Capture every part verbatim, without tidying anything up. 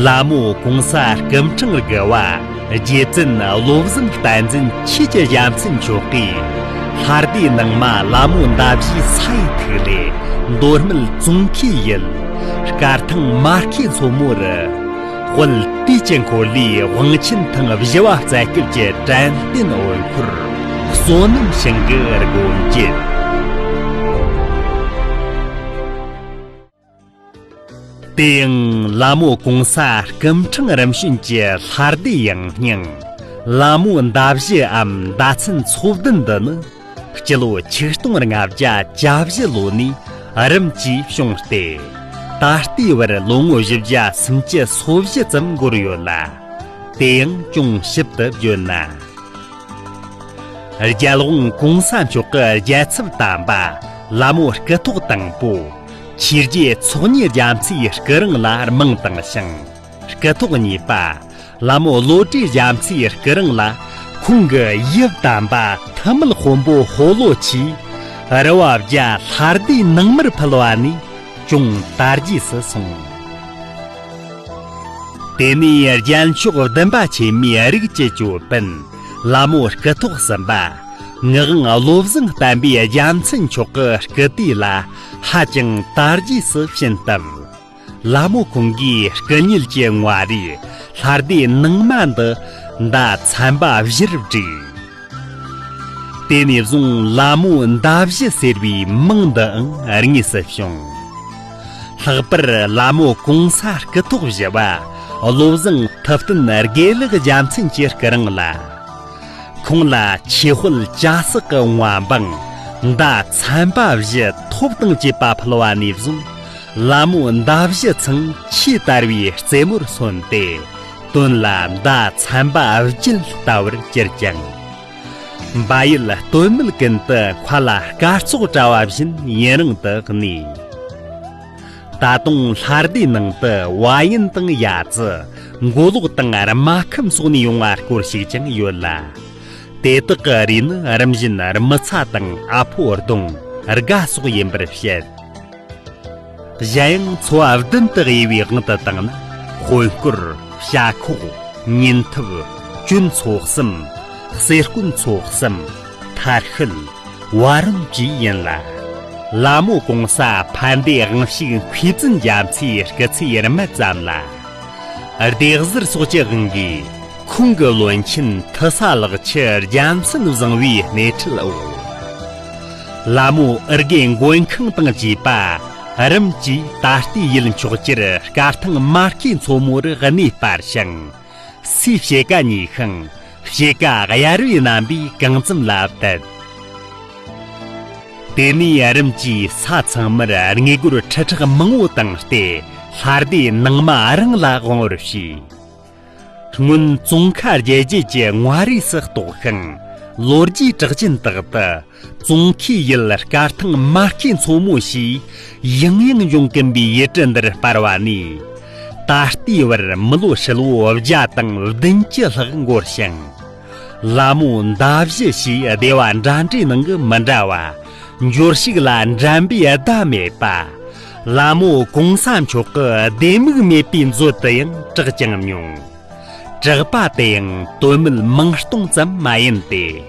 ལ་མོ་གོང་ས་སྐུ་ཕྲེང་དགུ་བ་རྗེ་བཙུན་བློ་བཟང་བསྟན་འཛིན་ཆོས་ཀྱི་རྒྱལ་མཚན་མཆོག་གིས་ལྷ་སྡེ་ནང་མ་ལ་མོ་མདའ་བཞིའི་ས་ཡི་ཐིག་ལེ། མདོ་སྨད་ཙོང་ཁའི་ཡུལ། དཀར་ཐང་མ་སྐྱེས་མཚོ་མོ་རུ། དཔལ་དུས་ཀྱི་འཁོར་ལོའི་དབང་ཆེན་ཐང་བཞི་བ་རྩ་ཁྱབ་ཀྱི་དྲན་རྟེན་འོད་འཁོར། བསོད་ནམས་ཞིང་གི་སྒོ་འབྱེད། དེ་ཡང་ལ་མོ་གོང་ས་སྐུ་ཕྲེང་རིམ་བྱོན་གྱི་ལྷ་སྡེ་ཡང་སྙིང་ལ་མོ་མདའ་བཞིའམ་མདའ་ཚན་ཚོ་བདུན་འདི་ནི། སྤྱི་ལོ་ཆིག་སྟོང་ལྔ་བརྒྱ་གྱ་བཞི་ལོ་ནས་རིམ་གྱིས་བྱུང་སྟེ། ད་ལྟའི་བར་ལོ་ངོ་བཞི་བརྒྱ་སུམ་ཅུ་སོ་བཞི་ཙམ་འགོར་ཡོད་ལ། དེ་ཡང་ཅུང་ཞིབ་ཏུ་བརྗོད་ན། རྒྱལ་དབང་གོང་ས་མཆོག་གི་རྒྱལ་ཚབ་དམ་པ་ལ་མོ་སྐུ་ཐོག་དང་པོ། ཆོས་རྗེ་ཚོགས་གཉིས་རྒྱ་མཚོའི་སྐུ་རིང་ལ་རྨང་བཏིང་ཞིང་། སྐུ་ཐོག་གཉིས་པ། ལ་མོ་བློ་གྲོས་རྒྱ་མཚོའི་སྐུ་རིང་ལ། ཁོང་གི་ཡབ་དམ་པ་ཐུ་མི་ལ་དཔོན་པོ་ཧོ་ལོ་ཆེས་རུ་བ་བརྒྱ་ལྷ་སྡེའི་ནང་མར་ཕུལ་བ་ནས་ཅུང་དར་རྒྱས་སུ་སོང་། དེ་ནས་རྒྱལ་མཆོག་བདུན་པ་ཆེན་མོའི་རིགས་ཀྱི་ཅོད་པན་ལ་མོ་སྐུ་ཐོག་གསུམ་པ། ངག་དབང་བློ་བཟང་བསྟན་པའི་རྒྱལ་མཚན་མཆོག་གི་སྐུ་དུས་ལ་ཧ་ཅང་དར་རྒྱས་སུ་ཕྱིན་སྟབས། ལ་མོ་ཁོང་གིས་སྐུ་ཉིད་ཀྱི་ངོ་རིས་ལྷ་སྡེ་ནང་མ་འདི་མདའ་ཚན་པ་བཞིར་བསྒྲིགས། དེ་ནས་བཟུང་ལ་མོ་མདའ་བཞི་ཟེར་བའི་མིང་འདིའང་དངོས་སུ་བྱུང་། ལྷག་པར་ལ་མོ་གོང་ས་སྐུ་ཐོག་བཞི་བ་བློ་བཟང་ཐུབ་བསྟན་དགེ་ལེགས་རྒྱལ་མཚན་གྱི་སྐུ་རིང་ལ། ཁོང་ལ་ཆོས་དཔལ་ཇ་སག་གི་དབང་འབངས་མདའ་ཚན་པ་བཞི་ཐོབ་དང་བཅས་པ་ཕུལ་བ་ནས་བཟུང་། ལ་མོ་མདའ་བཞི་ཚང་ཆེས་དར་བའི་རྩེ་མོར་སོན་ཏེ། དོན་ལ་མདའ་ཚན་པ་བརྒྱད་ལྟ་བུར་གྱུར་ཅིང་། འབའ་ཡུལ་སྟོད་སྨད་ཀུན་ཏུ་མཁའ་ལ་སྐར་ཚོགས་བཀྲ་བ་བཞིན་ཡུན་རིང་དུ་གནས། ད་དུང་ལྷ་སྡེའི་ནང་དུ་བ་ཡན་དང་ཡ་ཙི། མགོ་ལོག་དང་རྨ་ཁམས་སོགས་ནས་ཡོང་བ་སྐོར་ཞིག་ཀྱང་ཡོད་ལ། དེ་དག་གི་རིགས་ནི་རིམ་བཞིན་རྨུ་ཚ་དང་ཨ་ཕོ་ལྡོང་། སྒ་སོགས་ཡིན་པར་བཤད། གཞན་ཡང་ཚོ་བ་བདུན་དུ་དབྱེ་བའི་དབང་དུ་བཏང་ན། དཔོན་སྐོར། བྱ་ཁོག། ཉིན་ཐབས། གྱོན་ཚོ་གསུམ། གསེར་སྐོན་ཚོ་གསུམ། ཐར་ཤུལ། བ་རོན་བཅས་ཡིན་ལ། ལ་མོ་གོང་ས་ཕན་བདེ་དབང་ཕྱུག་མཁས་བཙུན་རྒྱ་མཚོའི་སྐུ་ཚེའི་རི་མ་ཙམ་ལ། སྡེ་གཟར་སོགས་ཀྱི་དབང་གིས་ཁོང་གི་བློན་ཆེན་ཐུ་ས་ལག་ཆུ་རྒྱལ་མཚན་བཟང་བོའི་སྣེ་ཁྲིད་འོག། ལ་མོ་ཨི་དགེ་མགོན་ཁང་དང་བཅས་པ་རིམ་གྱིས་ད་ལྟའི་ཡུལ་མཆོག་གྱུར་དཀར་ཐང་མ་སྐྱེས་མཚོ་མོ་རུ་གནས་སྤར་ཞིང་། སའི་ཕྱེད་ཀ་ཉོས་ཤིང་ཕྱེད་ཀ་གཡར་བས་མནན་པའི་གངས་ཙམ་ལ་བཏབ། དེ་ནས་རིམ་གྱིས་ས་ཚང་མར་དངུལ་སྒོར་ཁྲི་ཕྲག་མང་བོ་བཏང་སྟེ་ལྷ་སྡེ་ནང་མ་རང་ལ་དབང་བར་བྱས། སྔོན་ཙོང་ཁ་རྒྱལ་རྒྱུད་ཀྱི་མངའ་རིས་སུ་གཏོགས་ཤིང་། ལོ་རྒྱུས་གྲགས་ཅན་དག་ཏུ་ཙོང་ཁའི་ཡུལ་དཀར་ཐང་མ་སྐྱེས་མཚོ་མོ་ཞེས་ཡང་ཡང་འབྱུང་གིན་པའི་ཡུལ་གྲུ་འདིར་སྤར་བ་ནས། ད་ལྟའི་བར་མི་ལོ་ཧྲིལ་བོ་བརྒྱ་དང་བདུན་ཅུ་ལྷག་འགོར་ཞིང་། ལ་མོ་མདའ་བཞི་ཞེས་སྡེ་བ་འདྲ་འདྲའི་ནང་གི་མི་འདྲ་བ། འབྱོར་ཕྱུག་ལ་འགྲན་པའི་ཟླ་མེད་པ། ལ་མོ་གོང་ས་མཆོག་གི་ལྡེ་མིག་མེད་པའི་མཛོད་དུ་ཡང་གྲགས་ཀྱང་མྱོང་། གྲགས་པ་དེ་ཡང་དོན་མེད་མིང་སྟོང་ཙམ་མ་ཡིན་ཏེ།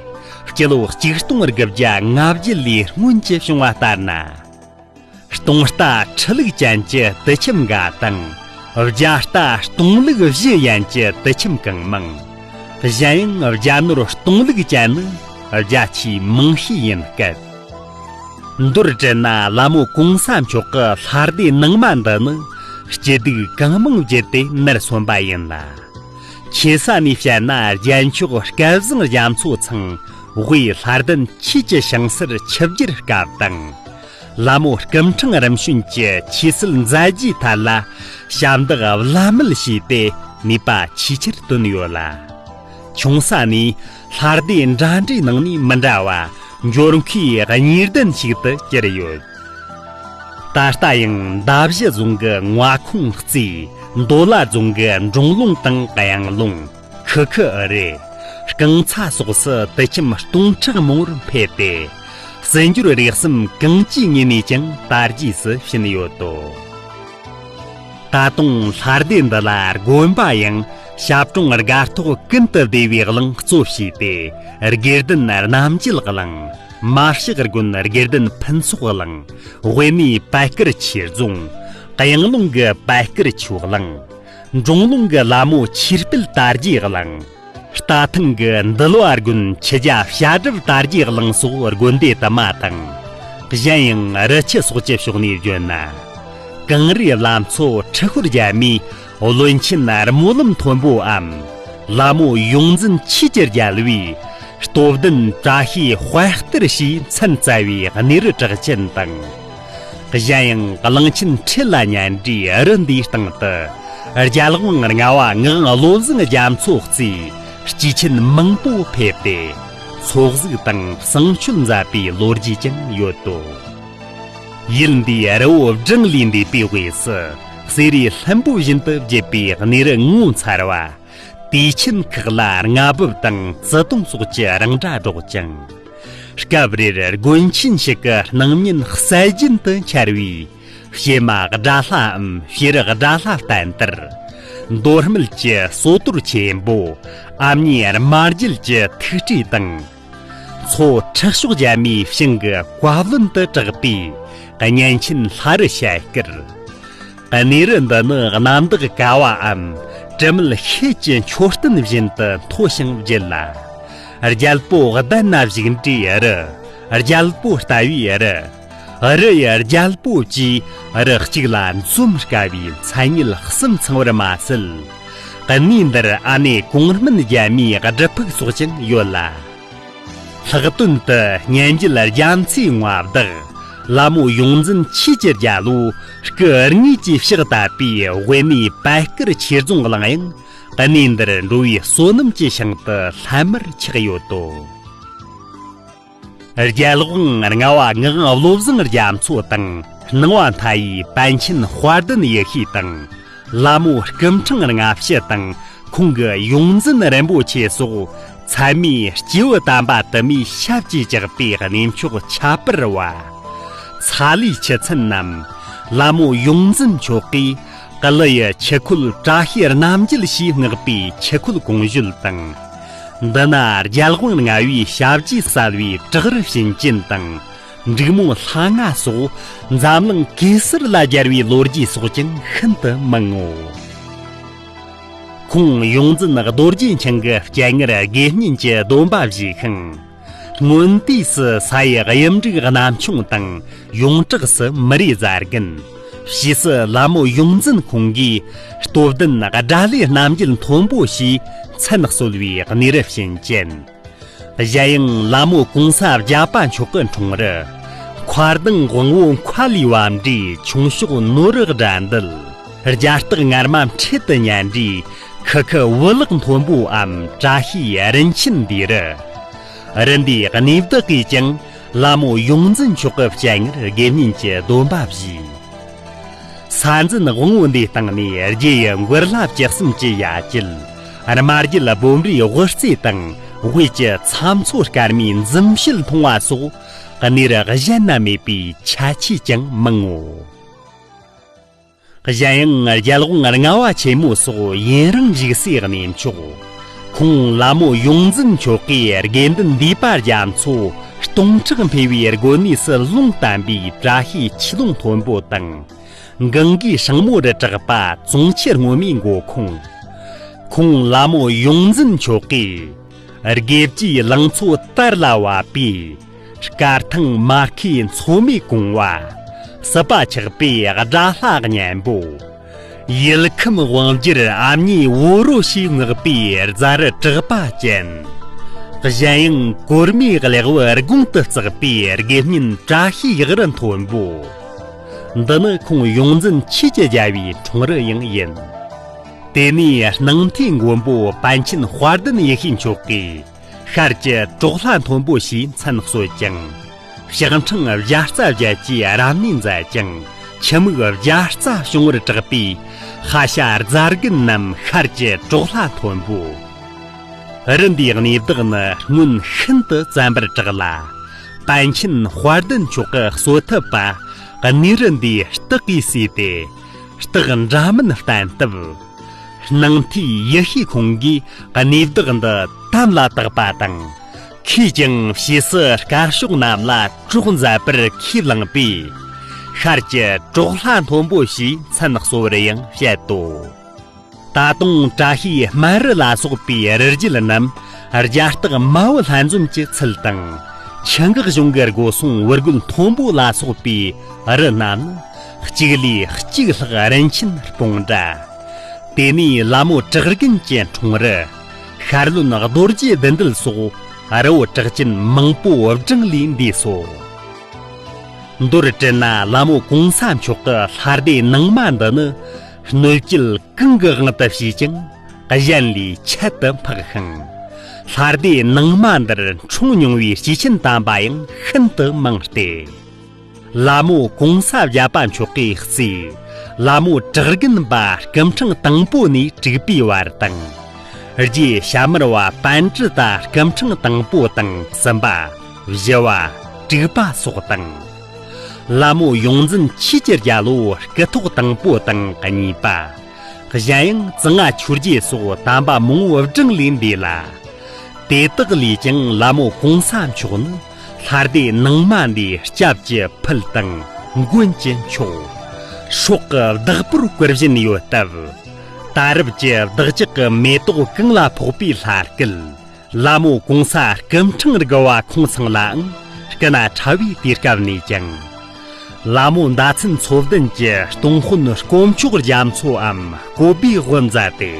སྤྱི་ལོ་གཅིག་སྟོང་དགུ་བརྒྱ་ལྔ་བརྒྱ་ལོའི་སྔོན་གྱི་བྱུང་བ་ལྟར་ན། སྟོང་རྟ་ཁྲི་ལུག་ཅན་གྱི་དུད་ཁྱིམ་འགའ་དང་། བརྒྱ་རྟ་སྟོང་ལུག་བཞི་ཡན་གྱི་དུད་ཁྱིམ་གང་མང་། གཞན་ཡང་རྒྱ་ནོར་སྟོང་ལུག་ཅན་ནི་རྒྱ་ཆེའི་མིང་ཤས་ཡིན་སྐད། མདོར་དྲིལ་ན་ལ་མོ་གོང་ས་མཆོག་གི་ལྷ་སྡེ་ནང་མ་འདི་ནི་སྐྱིད་སྡུག་གང་མང་བརྒྱུད་དེ་ནར་སོན་པ་ཡིན་ལ། ཆེ་ས་ནས་བཤད་ན་རྒྱལ་མཆོག་སྐལ་བཟང་རྒྱ་མཚོ་ཚང་དབུས་ལྷ་ལྡན་ཆོས་ཀྱི་ཞིང་སར་ཆིབས་བསྒྱུར་སྐབས་དང་། ལ་མོ་སྐུ་ཕྲེང་རིམ་བྱོན་གྱི་ཆོས་སྲིད་མཛད་རྗེས་ཐད་ལ་ཞབས་འདེགས་བླ་མེད་བྱས་ཏེ་ནུས་པ་ཆེས་ཆེར་བཏོན་ཡོད་ལ། ཆུང་ས་ནས་ལྷ་སྡེ་འདྲ་འདྲའི་ནང་ནས་མི་འདྲ་བ་འབྱོར་མཁས་གཉིས་ལྡན་ཞིག་ཏུ་གྱུར་ཡོད། ད་ལྟ་ཡང་མདའ་བཞི་རྫོང་གི་མངའ་ཁོངས་གཙོས་མདོ་ལ་རྫོང་གི་འབྲོང་ལུང་དང་གཡང་ལུང་། ཁུ་ཁུ་ཨུ་རེ། རྐང་ཚ་སོགས་སུ་དུད་ཁྱིམ་སྟོང་ཕྲག་མང་བོར་འཕེལ་ཏེ། སྲིད་འབྱོར་རིག་གསུམ་གང་ཅིའི་ངོས་ནས་ཀྱང་དར་རྒྱས་སུ་ཕྱིན་ཡོད་དོ། ད་དུང་ལྷ་སྡེ་འདི་ལ་དགོན་པ་ཡང་ཞབས་དྲུང་དགའ་ཐོག་ཀུན་ཏུ་བདེ་བའི་གླིང་གཙོ་བྱས་ཏེ། དགེ་ལྡན་རྣམ་རྒྱལ་གླིང་། མ་ཕྱག་དགོན་དགེ་ལྡན་ཕུན་ཚོགས་གླིང་། དབེན་གནས་པད་དཀར་ཆོས་རྫོང་། གཡང་ལུང་གི་པད་དཀར་ཆོས་གླིང་། འབྲོང་ལུང་གི་ལྷ་མོ་ཆོས་སྤེལ་དར་རྒྱས་གླིང་། རྟ་ཐང་གི་འདུལ་བ་དགོན་ཆུ་བརྒྱ་བཤད་སྒྲུབ་དར་རྒྱས་གླིང་སོགས་དགོན་སྡེ་དུ་མ་དང་། གཞན་ཡང་རི་ཆུ་སོགས་ཀྱི་ཕྱོགས་ནས་བརྗོད་ན། གངས་རིའི་བླ་མཚོ་ཁྲི་ཤོར་རྒྱལ་མའི་བློན་ཆེན་རྨོ་ལམ་མཐོན་པོའམ། ལྷ་མོ་ཡོངས་འཛིན་ཆོས་ཀྱི་རྒྱལ་བའི་སྟོབས་ལྡན་བཀྲ་ཤིས་དཔལ་གཏེར་ཞེས་མཚན་བསྩལ་བའི་གནས་རི་གྲགས་ཅན་དང་། གཞན་ཡང་གླང་ཆེན་ཁྲི་ལ་སྙན་འདྲའི་རི་འདིའི་སྟེང་དུ། རྒྱལ་དབང་ལྔ་པ་ངག་དབང་བློ་བཟང་རྒྱ་མཚོ་གཙོས་སྐྱེས་ཆེན་མང་པོ་ཕེབས་ཏེ། ཚོགས་གཟིགས་དང་བསང་མཆོད་མཛད་པའི་ལོ་རྒྱུས་ཀྱང་ཡོད་དོ། ཡུལ་འདིའི་རི་བོ་བགྲང་ལས་འདས་པའི་དབུས་སུ། གསེར་རིའི་ལྷུན་པོ་བཞིན་དུ་བརྗིད་པའི་གནས་རི་ངོ་མཚར་བ། དུས་ཆེན་ཁག་ལ་རྔ་འབུབ་དང་བརྩི་དུང་སོགས་ཀྱི་རིང་སྒྲ་སྒྲོག་ཅིང་། སྐབས་རེར་དགོན་ཆེན་ཞིག་གི་སྣང་བརྙན་གསལ་རྒྱན་དུ་འཆར་བའི་བྱེ་མ་དགྲ་ལྷའམ་བྱེ་རི་དགྲ་ལྷ་བསྟན་དར། མདོ་སྨད་ཀྱི་ཟོ་དོར་ཆེན་པོ་ཨ་མྱེས་རྨ་རྒྱལ་གྱི་ཐུགས་སྤྲོས་དང་། མཚོ་ཁྲི་གཤོག་རྒྱལ་མའི་བྱིན་གྱིས་བཀའ་བློན་དུ་གྲགས་པའི་གཉན་ཆེན་ལྷ་རི་ཤེལ་དཀར། གནས་རི་འདི་ནི་གནམ་བདག་ཀ་བའམ་དྲི་མེད་ཤེལ་གྱི་མཆོད་རྟེན་བཞིན་དུ་མཐོ་ཞིང་བརྗིད་ལ། རྒྱལ་པོ་གདན་ན་བཞུགས་འདྲའི་རི། རྒྱལ་པོ་ལྟ་བུའི་རི། རི་ཡི་རྒྱལ་པོ་བཅས་རི་གཅིག་ལ་འཛོམས་དཀའ་བའི་མཚན་ཉིད་གསུམ་ཚང་བར་མ་ཟད། གནས་འདིར་ཨ་ནེ་གོང་སྨན་རྒྱལ་མའི་སྒྲུབ་ཕུག་སོགས་ཀྱང་ཡོད་ལ། ལྷག་དོན་དུ་སྙན་བརྒྱུད་རྒྱ་མཚོའི་མངའ་བདག་ལྷ་མོ་ཡོངས་འཛིན་ཆོས་ཀྱི་རྒྱལ་པོ་སྐུ་དངོས་ཀྱི་ཕྱག་བཏབ་པའི་དབེན་གནས་པད་དཀར་ཆོས་རྫོང་གླིང་ཡང་གནས་འདིར་འགྲོ་བའི་བསོད་ནམས་ཀྱི་ཞིང་དུ་ལྷམ་མེར་ཆགས་ཡོད་དོ། རྒྱལ་དབང་ལྔ་པ་ངག་དབང་བློ་བཟང་རྒྱ་མཚོ་དང་སྣང་བ་མཐའ་ཡས་པཎ་ཆེན་དཔལ་ལྡན་ཡེ་ཤེས་དང་། ལྷ་མོ་སྐུ་ཕྲེང་ལྔ་བཅུ་དང་ཁོང་གི་ཡོངས་འཛིན་རིན་པོ་ཆེ་སོགས་ཚད་མའི་སྐྱེས་བུ་དམ་པ་དུ་མའི་ཞབས་ཀྱིས་བཅགས་པའི་གནས་མཆོག་ཁྱད་པར་བ། ཚ་ལུའི་ཆུ་ཚན་ནམ། ལྷ་མོ་ཡོངས་འཛིན་མཆོག་གིས་ཀླུ་ཡི་ཆུ་ཁོལ་བཀྲ་ཤིས་རྣམ་རྒྱལ་ཞེས་བསྔགས་པའི་ཆུ་ཁོལ་གོང་བཞོན་དང་། འདི་ན་རྒྱལ་དབང་ལྔ་པའི་ཞབས་རྗེས་གསལ་བའི་བྲག་རི་བྱིན་ཅན་དང་། འབྲུག་མོ་ལྷ་ང་སོགས་འཛམ་གླིང་གེ་སར་ལ་སྦྱར་བའི་ལོ་རྒྱུས་སོགས་ཀྱང་ཤིན་ཏུ་མང་ངོ་། ཁོང་ཡོངས་འཛིན་རྡོ་རྗེ་འཆང་གི་སྤྱན་སྔར་དགེ་བསྙེན་གྱི་སྡོམ་པ་བཞེས་ཤིང་། སྔོན་དུས་སུ་ས་ཡི་གཡུ་འབྲུག་གནམ་མཆོང་དང་། ཡོངས་གྲགས་སུ་མི་རིགས་བཟའ་རྒན། ཕྱིས་སུ་ལྷ་མོ་ཡོངས་འཛིན་ཁོང་གིས་སྟོབས་ལྡན་དགྲ་ལྷའི་རྣམ་རྒྱལ་མཐོན་པོ་ཞེས་མཚན་གསོལ་བའི་གནས་རི་བྱིན་ཅན། གཞན་ཡང་ལྷ་མོ་གོང་ས་བརྒྱད་པ་མཆོག་གི་འཁྲུངས་རི། མཁར་ལྡིང་དབང་བོ་མཁའ་ལུས་པ་འདྲའི་ཁྱུང་གཤོག་ནོར་བུ་སྒྲ་འདུལ། རྒྱ་སྟག་ངར་མ་འཕྲེད་དུ་ཉན་འདྲའི་ཁུ་ཁུ་བུ་ལག་མཐོན་པོའམ་བཀྲ་ཤིས་རིན་ཆེན་འདུས་རི། རི་འདིའི་གནས་བདག་གིས་ཀྱང་ལྷ་མོ་ཡོངས་འཛིན་མཆོག་གི་སྤྱན་སྔར་དགེ་བསྙེན་གྱི་སྡོམ་པ་བཞེས། ས་འཛིན་དབང་བོ་འདིའི་སྟེང་ནས་རྗེ་ཡི་མགུར་ལྷ་བཅུ་གསུམ་གྱི་ཡ་གྱལ། རྨ་རྒྱལ་སྦོམ་རིའི་དབུ་རྩེ་དང་དབུས་ཀྱི་ཚྭ་མཚོ་སྐར་མའི་འཛུམ་ཞལ་མཐོང་བ་སོགས་གནས་རི་གཞན་ན་མེད་པའི་ཁྱད་ཆོས་ཀྱང་མང་ངོ་། གཞན་ཡང་རྒྱལ་དབང་ལྔ་པ་ཆེན་མོ་སོགས་ཡུན་རིང་བཞུགས་སའི་གནས་མཆོག་ཁོང་ལྷ་མོ་ཡོངས་འཛིན་མཆོག་གིས་དགེ་འདུན་འདུས་པ་རྒྱ་མཚོ་སྟོང་ཕྲག་འཕེལ་བའི་དགོན་གནས་སུ་ལུང་བསྟན་པའི་བཀྲ་ཤིས་ཆོས་ལུང་མཐོན་པོ་དང་། གངས་ཀའི་སྲིང་མོ་རུ་གྲགས་པ་ཙོང་ཆུ་སྔོན་མོའི་མགོ་ཁུངས། ཁོང་ལྷ་མོ་ཡོངས་འཛིན་མཆོག་གིས་དགེ་བཅུའི་ལང་ཚོ་དར་ལ་བབས་པའི་སྐར་ཐང་མར་ཁུའི་མཚོ་མོས་གང་བ། སྲིད་པ་ཆགས་པའི་དགྲ་ལྷ་གཉན་པོ། ཡུལ་ཁམས་དབང་བསྒྱུར་ཨ་མྱེས་བོ་རོ་ཞེས་བསྔགས་པའི་རྫ་རི་གྲགས་པ་ཅན། གཞན་ཡང་གོར་མའི་ལེགས་བུ་དགུང་དུ་བརྩེགས་པའི་དགེ་བསྙེན་བཀྲ་ཤིས་གཡག་རི་མཐོན་པོ། འདི་ནི་ཁོང་ཡོངས་འཛིན་ཆོས་ཀྱི་རྒྱལ་པོའི་འཁྲུངས་རི་ཡང་ཡིན། དེ་ནས་སྣང་མཐའི་མགོན་པོ་པཎ་ཆེན་དཔལ་ལྡན་ཡེ་ཤེས་མཆོག་གིས་ཤར་གྱི་གྲོག་ལྷ་མཐོན་པོ་ཞེས་མཚན་གསོལ་ཅིང་། ཕྱག་འཕྲེང་བརྒྱ་རྩ་བརྒྱད་ཀྱི་རབ་གནས་མཛད་ཅིང་། ཁྱི་མིག་བརྒྱ་རྩ་བྱུང་བར་གྲགས་པའི་ཤ་ཤ་རྫ་རྒན་ནམ་ཤར་གྱི་གྲོག་ལྷ་མཐོན་པོ། རི་འདིའི་གནས་བདག་ནི་སྔོན་ཤིན་ཏུ་བཙན་པར་གྲགས་ལ། པཎ་ཆེན་དཔལ་ལྡན་མཆོག་གི་གསོལ་ཐབ་པ་གནས་རི་འདིའི་སྟག་གིས་གསོས་ཏེ། རྟགས་འདྲ་མིན་བསྟན་སྟབས། སྣང་མཐའི་ཡེ་ཤེས་ཁོང་གིས་གནས་བདག་འདི་དམ་ལ་བཏགས་པ་དང་། ཁོས་ཀྱང་ཕྱིས་སུ་དཀར་ཕྱོགས་རྣམས་ལ་གྲོགས་མཛད་པར་ཁས་བླངས་པས། ཤར་གྱི་གྲོགས་ལྷ་མཐོན་པོ་ཞེས་མཚན་གསོལ་བར་ཡང་བཤད་དོ། ད་དུང་བཀྲ་ཤིས་སྨན་རི་ལ་སོགས་པའི་རི་རྒྱུད་རྣམས་རྒྱ་སྟག་མ་བུ་ལྷན་འཛོམས་ཀྱི་ཚུལ་དང་། ཆུ་འགག་གཞུང་གི་སྒོ་སྲུང་བུ་རྒོད་མཐོན་པོ་ལ་སོགས་པའི་རི་རྣམས་ནི་གཅིག་ལས་གཅིག་ལྷག་རིན་ཆེན་སྤུངས་འདྲ། དེ་ནས་ལ་མོ་བྲག་རྒན་གྱི་འཁྲུངས་རི་ཤར་ལྷོན་རྡོ་རྗེ་བདུད་འདུལ་སོགས་རི་བོ་གྲགས་ཅན་མང་པོ་བགྲང་ལས་འདས་སོ། མདོར་དྲིལ་ན་ལ་མོ་གོང་ས་མཆོག་གི་ལྷ་སྡེ་ནང་མ་འདི་ནི་སྣོད་བཅུད་གང་གི་དབང་དུ་བྱས་ཀྱང་གཞན་ལས་ཁྱད་དུ་འཕགས་ཤིང་། ལྷ་སྡེ་ནང་མ་འདིར་འཁྲུངས་མྱོང་བའི་སྐྱེས་ཆེན་དམ་པ་ཡང་ཤིན་ཏུ་མང་སྟེ། ལ་མོ་གོང་ས་བརྒྱད་པ་མཆོག་གིས་གཙོས་ལ་མོ་བྲག་རྒན་པ་སྐུ་འཕྲེང་དང་པོ་ནས་དྲུག་པའི་བར་དང་། རྗེ་ཞྭ་དམར་བ་པཎ་ཌི་ཏ་སྐུ་འཕྲེང་དང་པོ་དང་གསུམ་པ། བཞི་བ། དྲུག་པ་སོགས་དང་། ལ་མོ་ཡོངས་འཛིན་ཆོས་ཀྱི་རྒྱལ་པོ་སྐུ་ཐོག་དང་པོ་དང་གཉིས་པ། གཞན་ཡང་ཙི་ང་ཆོས་རྗེ་སོགས་དམ་པ་མང་པོ་བགྲང་ལས་འདས་ལ། དེ་དག་ལས་ཀྱང་ལ་མོ་གོང་ས་མཆོག་ནི་ལྷ་སྡེ་ནང་མ་འདིའི་སྐྱབས་ཀྱི་ཕུལ་དང་མགོན་གྱི་མཆོག་སྲོག་གི་བདག་པོར་བཀུར་བཞིན་ཡོད་སྟབས། ད་རབས་ཀྱི་བདག་ཅག་གི་མེ་ཏོག་གང་ལ་ཕོག་པའི་ལྷ་སྐལ། ལ་མོ་གོང་ས་སྐུ་ཕྲེང་དགུ་བ་ཁོང་ཚང་ལའང་སྐུ་ན་ཕྲ་བའི་དུས་སྐབས་ནས་ཀྱང་། ལ་མོ་མདའ་ཚན་ཚོ་བདུན་གྱི་སྟོང་དཔོན་དཀོན་མཆོག་རྒྱ་མཚོའམ་ཀོ་བའི་དབུ་མཛད་དེ།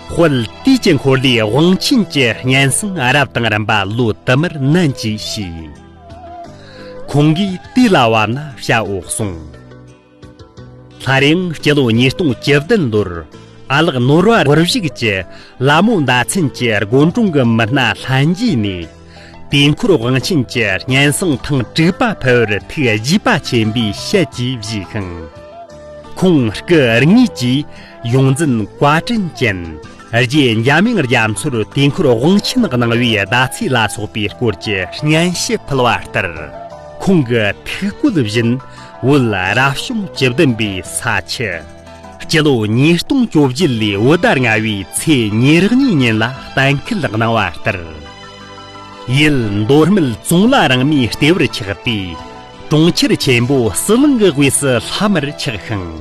དཔལ་དུས་ཀྱི་འཁོར་ལོའི་དབང་ཆེན་གྱི་སྙན་སེང་རབ་དང་རིམ་པ་ལོ་དུ་མར་ནན་གྱིས་ཞུས། ཁོང་གིས་དེ་ལ་བབ་ན་བྱའོ་གསུངས། སླར་ཡང་སྤྱི་ལོ་ཉིས་སྟོང་བཅུ་བདུན་ལོར་ཨ་ལགས་ནོར་བ་དབུ་བཞུགས་ཀྱི་ལ་མོ་མདའ་ཚན་གྱི་དགོན་གྲོང་གི་མི་སྣ་ལྷན་རྒྱས་ནས་དུས་འཁོར་དབང་ཆེན་གྱི་སྙན་སེང་ཐེངས་དྲུག་པ་ཕུལ་བར་ཐུགས་དགྱེས་པ་ཆེན་པོས་ཞལ་གྱིས་བཞེས་ཤིང་། ཁོང་སྐུ་དངོས་ཀྱིས་ཡོངས་འཛིན་བཀའ་དྲིན་ཅན། རྗེ་འཇམ་དབྱངས་རྒྱ་མཚོར་དུས་འཁོར་དབང་ཆེན་གནང་བའི་ཟླ་ཚེས་ལ་སོགས་པའི་སྐོར་གྱི་སྙན་ཞུ་ཕུལ་བ་ལྟར། ཁོང་གི་ཐུགས་བཀོད་བཞིན་བོད་རབ་བྱུང་བཅུ་བདུན་པའི་ས་ཕྱི། སྤྱི་ལོ་ཉིས་སྟོང་བཅོ་བརྒྱད་ལོའི་བོད་ཟླ་ལྔ་བའི་ཚེས་ཉེར་གཉིས་ཉིན་ལ་གཏན་འཁེལ་གནང་བ་ལྟར། ཡུལ་མདོ་སྨད་ཙོང་ལ་རིང་མོའི་ལྟེ་བར་ཆགས་པའི་གྲོང་ཁྱེར་ཆེན་པོ་ཟི་ལིང་གི་དབུས་སུ་ལྷ་མོར་ཆགས་ཤིང་།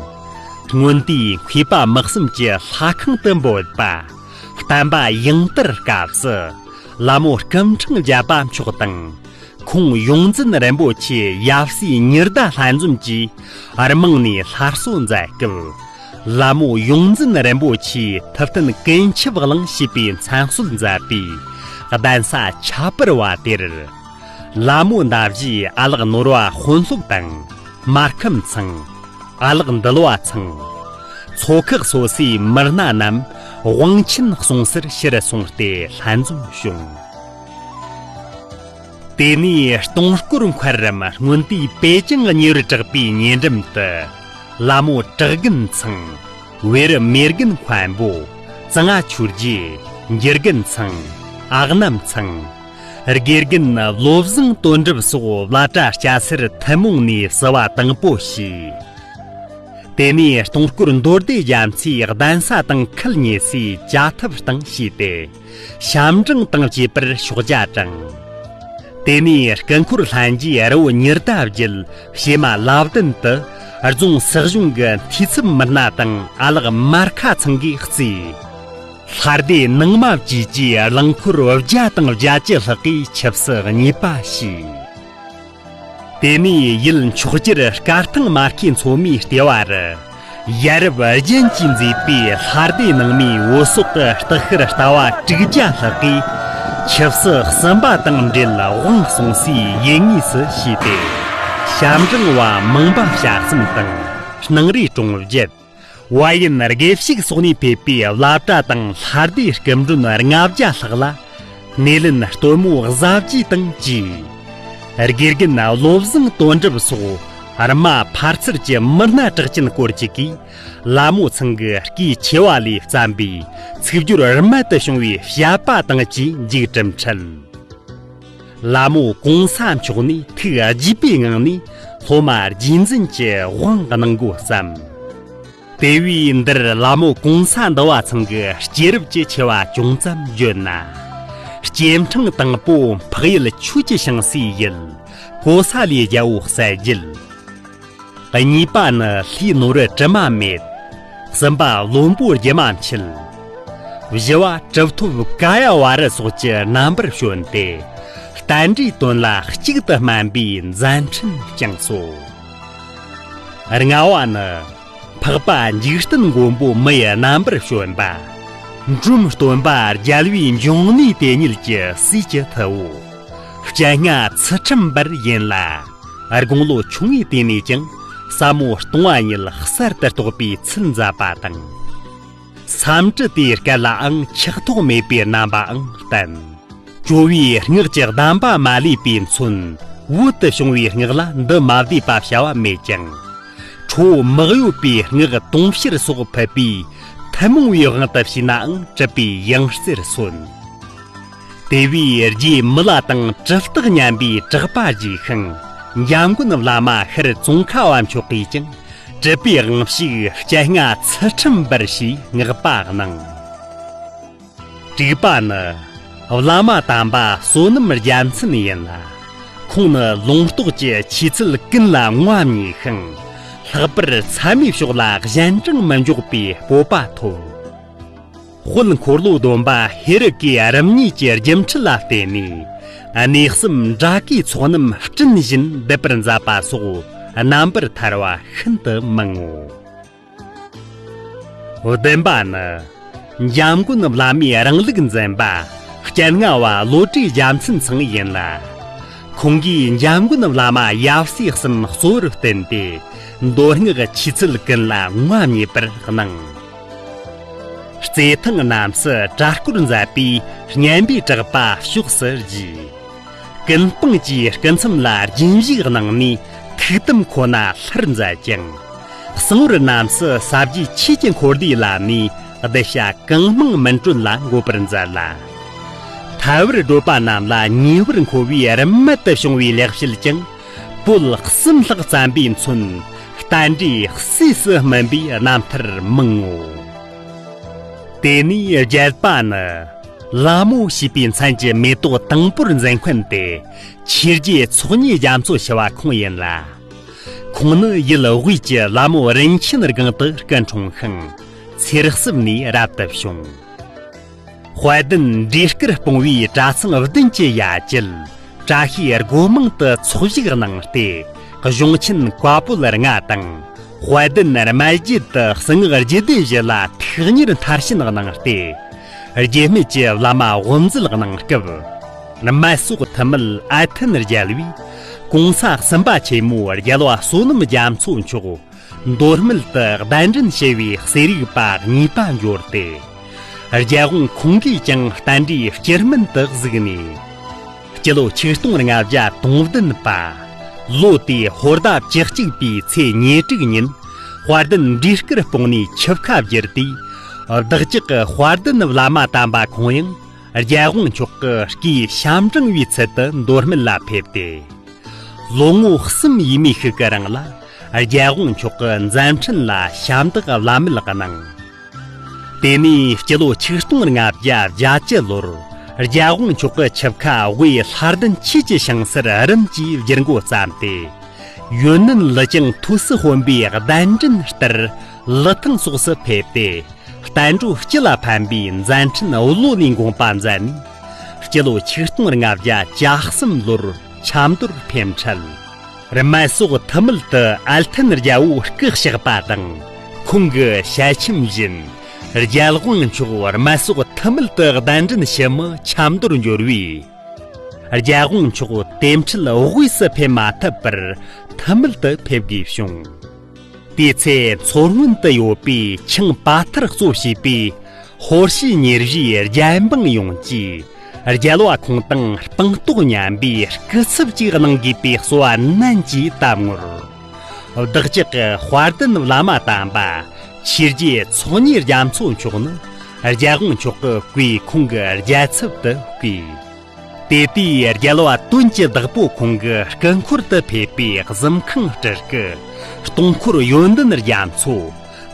སྔོན་དུས་མཁས་པ་དམག་གསུམ་གྱི་ལྷ་ཁང་དུ་འབོད་པ། བསྟན་པ་ཡང་དར་སྐབས་སུ་ལ་མོ་སྐུ་ཕྲེང་བརྒྱད་པ་མཆོག་དང་། ཁོང་ཡོངས་འཛིན་རིན་པོ་ཆེ་ཡབ་སྲས་ཉི་ཟླ་ལྷན་འཛོམས་ཀྱིས་རྨང་ནས་སླར་གསོ་མཛད་སྐབས། ལ་མོ་ཡོངས་འཛིན་རིན་པོ་ཆེའི་ཐུབ་བསྟན་ཀུན་ཁྱབ་གླིང་ཞེས་པའི་མཚན་གསོལ་མཛད་པའི་གདན་ས་ཁྱད་པར་བ་དེར། ལ་མོ་མདའ་བཞིའི་ཨ་ལགས་ནོར་བ་དཔོན་སློབ་དང་། སྨར་ཁམས་ཚང་། ཨ་ལགས་འདུལ་བ་ཚང་། ཚོ་ཁག་སོ་སོའི་མི་སྣ་རྣམས་དབང་ཆེན་གསུང་སར་ཕྱིར་སོང་སྟེ་ལྷན་འཛོམས་བྱུང་། དེ་ནས་སྟོང་སྐོར་མཁར་རམ་སྔོན་དུས་པེ་ཅིང་གཉེར་བར་གྲགས་པའི་ཉེ་འགྲམ་དུ། ལ་མོ་བྲག་རྒན་ཚང་། བེ་རི་མེ་རྒན་མཁན་པོ། ཙི་ང་ཆོས་རྗེ། འགྱུར་རྒན་ཚང་། ཨ་གནམ་ཚང་། དགེ་རྒན་བློ་བཟང་དོན་གྲུབ་སོགས་བླ་གྲྭ་སྐྱ་སེར་ཐུན་མོང་ནས་བསུ་བ་དང་པོ་བྱས། དེ་ནས་སྟོང་སྐོར་མདོ་སྡེ་རྒྱ་མཚོའི་གདན་ས་དང་ཁུལ་ཉེ་སའི་བྱ་ཐབ་སྟེང་བྱས་ཏེ། ཞབས་འབྲིང་དང་བཅས་པར་ཕྱག་རྒྱ་དྲངས། དེ་ནས་སྐུ་འཁོར་ལྷན་རྒྱས་རི་བོ་ཉི་ཟླ་བརྒྱུད་བྱེ་མ་ལ་བདུན་དུ་རྫོང་སྲིད་གཞུང་གི་འཐུས་ཚབ་མི་སྣ་དང་ཨ་ལགས་མར་ཁ་ཚང་གིས་གཙོས། ལྷ་སྡེ་ནང་མ་བཅས་ཀྱིས་རླངས་འཁོར་བརྒྱ་དང་བརྒྱད་ཅུ་ལྷག་གིས་ཆབ་སྲིད་གཉིས་པ་བྱས། དེ་ནས་ཡུལ་མཆོག་གྱུར་སྐར་ཐང་མ་སྐྱེས་མཚོ་མོའི་ལྟེ་བ་རུ། ཡ་རབས་རྒྱན་གྱིས་མཛེས་པའི་ལྷ་སྡེ་ནང་མའི་བོད་སོག་གི་སྟག་ཤར་ལྟ་བ་དྲུག་བརྒྱ་ལྷག་གིས་ཆབ་སྲིད་གསུམ་པ་དང་འབྲེལ་དབང་གསུང་སའི་ཡུལ་དངོས་སུ་བྱས་ཏེ། ཞབས་འབྲིང་བ་མང་པ་བྱ་གསུམ་དང་སྣང་རིས་གྲོང་བརྒྱད། བ་ཡན་དགེ་བཤེས་སོགས་ནས་ཕེབས་པའི་བླ་གྲྭ་དང་ལྷ་སྡེའི་སྐུ་མགྲོན་ལྔ་བརྒྱ་ལྷག་ལ། སྣེ་ལེན་སྟོན་མོ་གཟབ་རྒྱས་དང་བཅས། དགེ་རྒན་བློ་བཟང་དོན་གྲུབ་སོགས་རྨ་ཕར་ཚུར་གྱི་མི་སྣ་གྲགས་ཅན་སྐོར་ཅིག་གིས་ལ་མོ་ཚང་གི་སྐུའི་ཆེ་བ་ལས་བརྩམས་པའི་ཚིག་སྦྱོར་རྨད་དུ་བྱུང་བའི་བཤད་པ་དང་བཅས་མཇུག་གྲུབ་འཕྲལ། ལ་མོ་གོང་ས་མཆོག་ནས་ཐུགས་དགྱེས་པའི་ངང་ནས་སློབ་མ་རྗེས་འཛིན་གྱི་དབང་གནང་དགོས་བསམ། དེ་བས་འདིར་ལ་མོ་གོང་ས་འདུལ་བ་ཚང་གི་སྐྱེས་རབས་ཀྱི་ཆེ་བ་ཅུང་ཙམ་བརྗོད་ན། སྐྱེས་འཕྲེང་དང་པོ་འཕགས་ཡུལ་ཆོས་ཀྱི་ཞིང་སའི་ཡུལ་གོ་ས་ལའི་རྒྱལ་པོ་གསལ་རྒྱལ། གཉིས་པ་ནི་ལྷའི་ནོར་བུ་དྲི་མ་མེད། གསུམ་པ་བློན་པོ་སྒྱུ་མ་མཆེད། བཞི་བ་གྲུབ་ཐོབ་ཀ་ཡ་བ་རི་སོགས་ཀྱི་རྣམ་པར་བྱོན་ཏེ། རྟེན་འབྲེལ་དོན་ལ་གཅིག་ཏུ་སྨན་པའི་མཛད་འཕྲིན་བསྐྱངས་སོ། ལྔ་བ་ནི། འཕགས་པ་འཇིག་རྟེན་མགོན་པོ་མི་ཡི་རྣམ་པར་བྱོན་པ། འབྲོམ་སྟོན་པ་རྒྱལ་བའི་འབྱུང་གནས་དེ་ཉིད་ཀྱི་སྲས་ཀྱི་ཐུ་བོ། སྤྱན་སྔ་ཚུལ་ཁྲིམས་འབར་ཡིན་ལ། དགུང་ལོ་ཆུང་ངུའི་དུས་ནས་ཀྱང་ཟབ་མོ་སྟོང་པ་ཉིད་གསར་དུ་རྟོགས་པའི་ཚུལ་མཛད་པ་དང་། སཾ་སྐྲྀ་ཏའི་སྐད་ལའང་ཆགས་ཐོགས་མེད་པའི་རྣམ་པའང་བསྟན། ཇོ་བོའི་སྔགས་ཀྱི་གདམས་པ་མ་ལུས་པའི་མཚོན་བོད་དུ་བྱུང་བའི་སྔགས་ལ་འདི་མ་བསྡུས་པ་བྱ་བ་མེད་ཀྱང་། ཁྲོ་བོ་མི་གཡོ་བའི་སྔགས་དུང་ཕྱུར་སོགས་ཕུད་པས་ཐུན་མོང་བའི་དབང་དུ་བྱས་ནའང་གྲུབ་པའི་ཡང་རྩེར་སོན། དེ་བས་རྗེ་མི་ལ་དང་གྲུབ་རྟགས་མཉམ་པའི་གྲགས་པ་རྒྱས་ཤིང་། འཇམ་མགོན་བླ་མ་ཤར་ཙོང་ཁ་པ་མཆོག་གིས་ཀྱང་གྲུབ་པའི་དབང་ཕྱུག་སྤྱན་སྔ་ཚུལ་ཁྲིམས་འབར་ཞེས་བསྔགས་པ་གནང་། དྲུག་པ་ནི། བླ་མ་དམ་པ་བསོད་ནམས་རྒྱལ་མཚན་ཡིན་ལ། ཁོང་ནི་ལུང་རྟོགས་ཀྱི་ཆོས་ཚུལ་ཀུན་ལ་ངོ་བ་མཉེས་ཤིང་། ལྷག་པར་མཚན་མོའི་ཕྱོགས་ལ་གཞན་དྲིང་མི་འཇོག་པའི་སྤོབས་པ་ཐོབ། དཔལ་འཁོར་ལོ་སྡོམ་པ་ཧེ་རུ་ཀའི་རིམ་གཉིས་ཀྱི་སྒྱུ་འཕྲུལ་ལ་བརྟེན་ནས། གནས་གསུམ་དགྲ་བགེགས་ཚོགས་རྣམས་བསྐྲུན་བཞིན་བསྡུ་བར་མཛད་པ་སོགས་རྣམ་པར་ཐར་བ་ཤིན་ཏུ་མང་ངོ་། བདུན་པ་ནི། འཇམ་མགོན་བླ་མའི་རིང་ལུགས་འཛིན་པ་སྤྱན་སྔ་བ་བློ་གྲོས་རྒྱལ་མཚན་ཚང་ཡིན་ལ། ཁོང་གིས་འཇམ་མགོན་བླ་མ་ཡབ་སྲས་གསུམ་གཙོ་བོར་བསྟེན་ཏེ། མདོ་སྔགས་ཆོས་ཚུལ་ཀུན་ལ་ངོ་བ་མཉེས་པར་གནང་། རྩེ་ཐང་རྣམས་སུ་གྲྭ་སྐོར་མཛད་པས་སྙན་པའི་གྲགས་པ་ཕྱོགས་སུ་རྒྱས། ཀུན་སྤངས་ཀྱིས་སྐུ་མཚམས་ལ་རྒྱན་བཞེས་གནང་ནས་ཐུགས་དམ་ཁོ་ན་ལྷུར་མཛད་ཅིང་། གསང་བར་རྣམས་སུ་ཟབ་རྒྱས་ཆོས་ཀྱི་འཁོར་ལོས་བླངས་ནས་གདུལ་བྱ་གང་མང་མུན་སྤྲོད་ལ་འགོད་པར་མཛད་ལ། ཐལ་བར་བགྲོད་པ་རྣམས་ལ་ཉེ་བར་མཁོ་བའི་རིམ་མེད་དུ་བྱུང་བའི་ལེགས་བཤད་ཀྱང་། པོད་གསུམ་ལྷག་བརྩམས་པས་མཚོན། རྟེན་འབྲེལ་གསོས་སུ་སྨིན་པའི་རྣམ་ཐར་མང་ངོ་། དེ་ནས་བརྒྱད་པ་ནི། ལ་མོ་ཞེས་པའི་མཚན་གྱི་མེ་ཏོག་དང་པོར་མཛད་མཁན་ཏེ། ཆོས་རྗེ་ཚོགས་གཉིས་རྒྱ་མཚོ་ཞི་བ་ཁོང་ཡིན་ལ། ཁོང་ནི་ཡུལ་དབུས་ཀྱི་ལ་མོ་རིན་ཆེན་སྒང་དུ་སྐུ་འཁྲུངས་ཤིང་། ཚེ་གསུམ་ནས་རབ་ཏུ་བྱུང་། དཔལ་ལྡན་འབྲས་དཀར་སྤུངས་པའི་གྲྭ་ཚང་བདུན་གྱི་ཡ་གྱལ། བཀྲ་ཤིས་སྒོ་མང་དུ་ཚོགས་ཞུགས་གནང་སྟེ། གཞུང་ཆེན་བཀའ་པོད་ལྔ་དང་། དཔལ་ལྡན་རྨ་རྒྱུད་དུ་གསང་སྔགས་རྒྱུད་སྡེ་བཞི་ལ་ཐེག་གཉེར་མཐར་ཕྱིན་གནང་སྟེ། རྒྱུད་སྨད་ཀྱི་བླ་མ་དབུ་མཛད་གནང་སྐབས། རྨད་སོགས་ཐུན་མོད་ཨལ་ཐན་རྒྱལ་བས། གོང་ས་གསུམ་པ་ཆེན་མོ་རྒྱལ་བ་བསོད་ནམས་རྒྱ་མཚོ་མཆོག་མདོ་སྨད་དུ་གདན་འདྲེན་བྱས་པའི་གསེར་ཡིག་པ་གཉིས་པ་འབྱོར་ཏེ། རྒྱལ་དབང་ཁོང་གིས་ཀྱང་རྟེན་འབྲེལ་སྤྱིར་སྨན་དུ་གཟིགས་ནས། སྤྱི་ལོ་ཆིག་སྟོང་ལྔ་བརྒྱ་དོན་བདུན་པ། ལོ་དེའི་ཧོར་ཟླ་བཅུ་གཅིག་པའི་ཚེས་ཉེར་དྲུག་ཉིན། དཔལ་ལྡན་འབྲས་དཀར་སྤུངས་ནས་ཆིབས་ཁ་བསྒྱུར་ཏེ། བདག་ཅག་གི་དཔལ་ལྡན་བླ་མ་དམ་པ་ཁོང་ཡང་རྒྱལ་དབང་མཆོག་གི་སྐུའི་ཞབས་འབྲིང་བའི་ཚུལ་དུ་མདོ་སྨད་ལ་ཕེབས་ཏེ། ལོ་ངོ་གསུམ་ཡས་མས་ཤིག་གི་རིང་ལ་རྒྱལ་དབང་མཆོག་གི་མཛད་འཕྲིན་ལ་ཞབས་འདེགས་བླ་མེད་གནང་། དེ་ནས་སྤྱི་ལོ་ཆིག་སྟོང་ལྔ་བརྒྱ་བརྒྱད་ཅུ་ལོར་རྒྱལ་དབང་མཆོག་གི་ཆིབས་ཁ་དབུས་ལྷ་ལྡན་ཆོས་ཀྱི་ཞིང་སར་རིམ་གྱིས་བསྒྱུར་འགོ་བརྩམས་ཏེ། ཡོན་ནན་ལི་ཅང་ཐོས་སྲས་དཔོན་པོའི་གདན་འདྲེན་ལྟར་ལི་ཐང་སོགས་སུ་ཕེབས་ཏེ། བསྟན་འགྲོ་སྤྱི་ལ་ཕན་པའི་མཛད་འཕྲིན་བློ་ལས་འགོངས་པ་མཛད་ནས། སྤྱི་ལོ་ཆིག་སྟོང་ལྔ་བརྒྱ་གྱ་གསུམ་ལོར་ཆབ་མདོར་ཕེབས་འཕྲལ། རྨད་སོགས་ཐུ་མེད་དུ་ཨལ་ཐན་རྒྱལ་པོ་སྐུ་གཤེགས་པ་དང་། ཁོང་གི་ཞལ་ཆེམས་བཞིན། རྒྱལ་དབང་མཆོག་རྨད་སོགས་ཐུ་མེད་དུ་གདན་འདྲེན་ཞུ་མི་ཆབ་མདོར་འབྱོར་བས། རྒྱལ་དབང་མཆོག་དེ་འཕྲལ་དབུས་སུ་ཕེབས་མ་ཐུབ་པར་ཐུ་མེད་དུ་ཕེབས་དགོས་བྱུང་། དེའི་ཚེ་མཚོ་སྔོན་དུ་ཡོད་པའི་ཆང་པ་ཐར་གཙོ་བྱས་པའི་ཧོར་ཤི་ཉེར་བཞིའི་རྒྱལ་འབངས་ཡོངས་ཀྱིས་རྒྱལ་བ་ཁོང་དང་སྤངས་རྟོགས་མཉམ་པའི་སྐུ་ཚབ་ཅིག་གནང་དགོས་པའི་གསོལ་བ་ནན་གྱིས་བཏབ་ངོར། བདག་ཅག་གི་དཔལ་ལྡན་བླ་མ་དམ་པ་ཆོས་རྗེ་ཚོགས་གཉིས་རྒྱ་མཚོ་མཆོག་ནི་རྒྱལ་དབང་མཆོག་གི་སྐུའི་ཁོང་གི་རྒྱལ་ཚབ་ཏུ་བསྐོས། དེ་དུས་རྒྱལ་བ་དོན་གྱི་བདག་པོ་ཁོང་གི་སྐུ་འཁོར་དུ་ཕེབས་པའི་གཟིམ་ཁང་སྤྲུལ་སྐུ་སྟོང་འཁོར་ཡོན་ཏན་རྒྱ་མཚོ།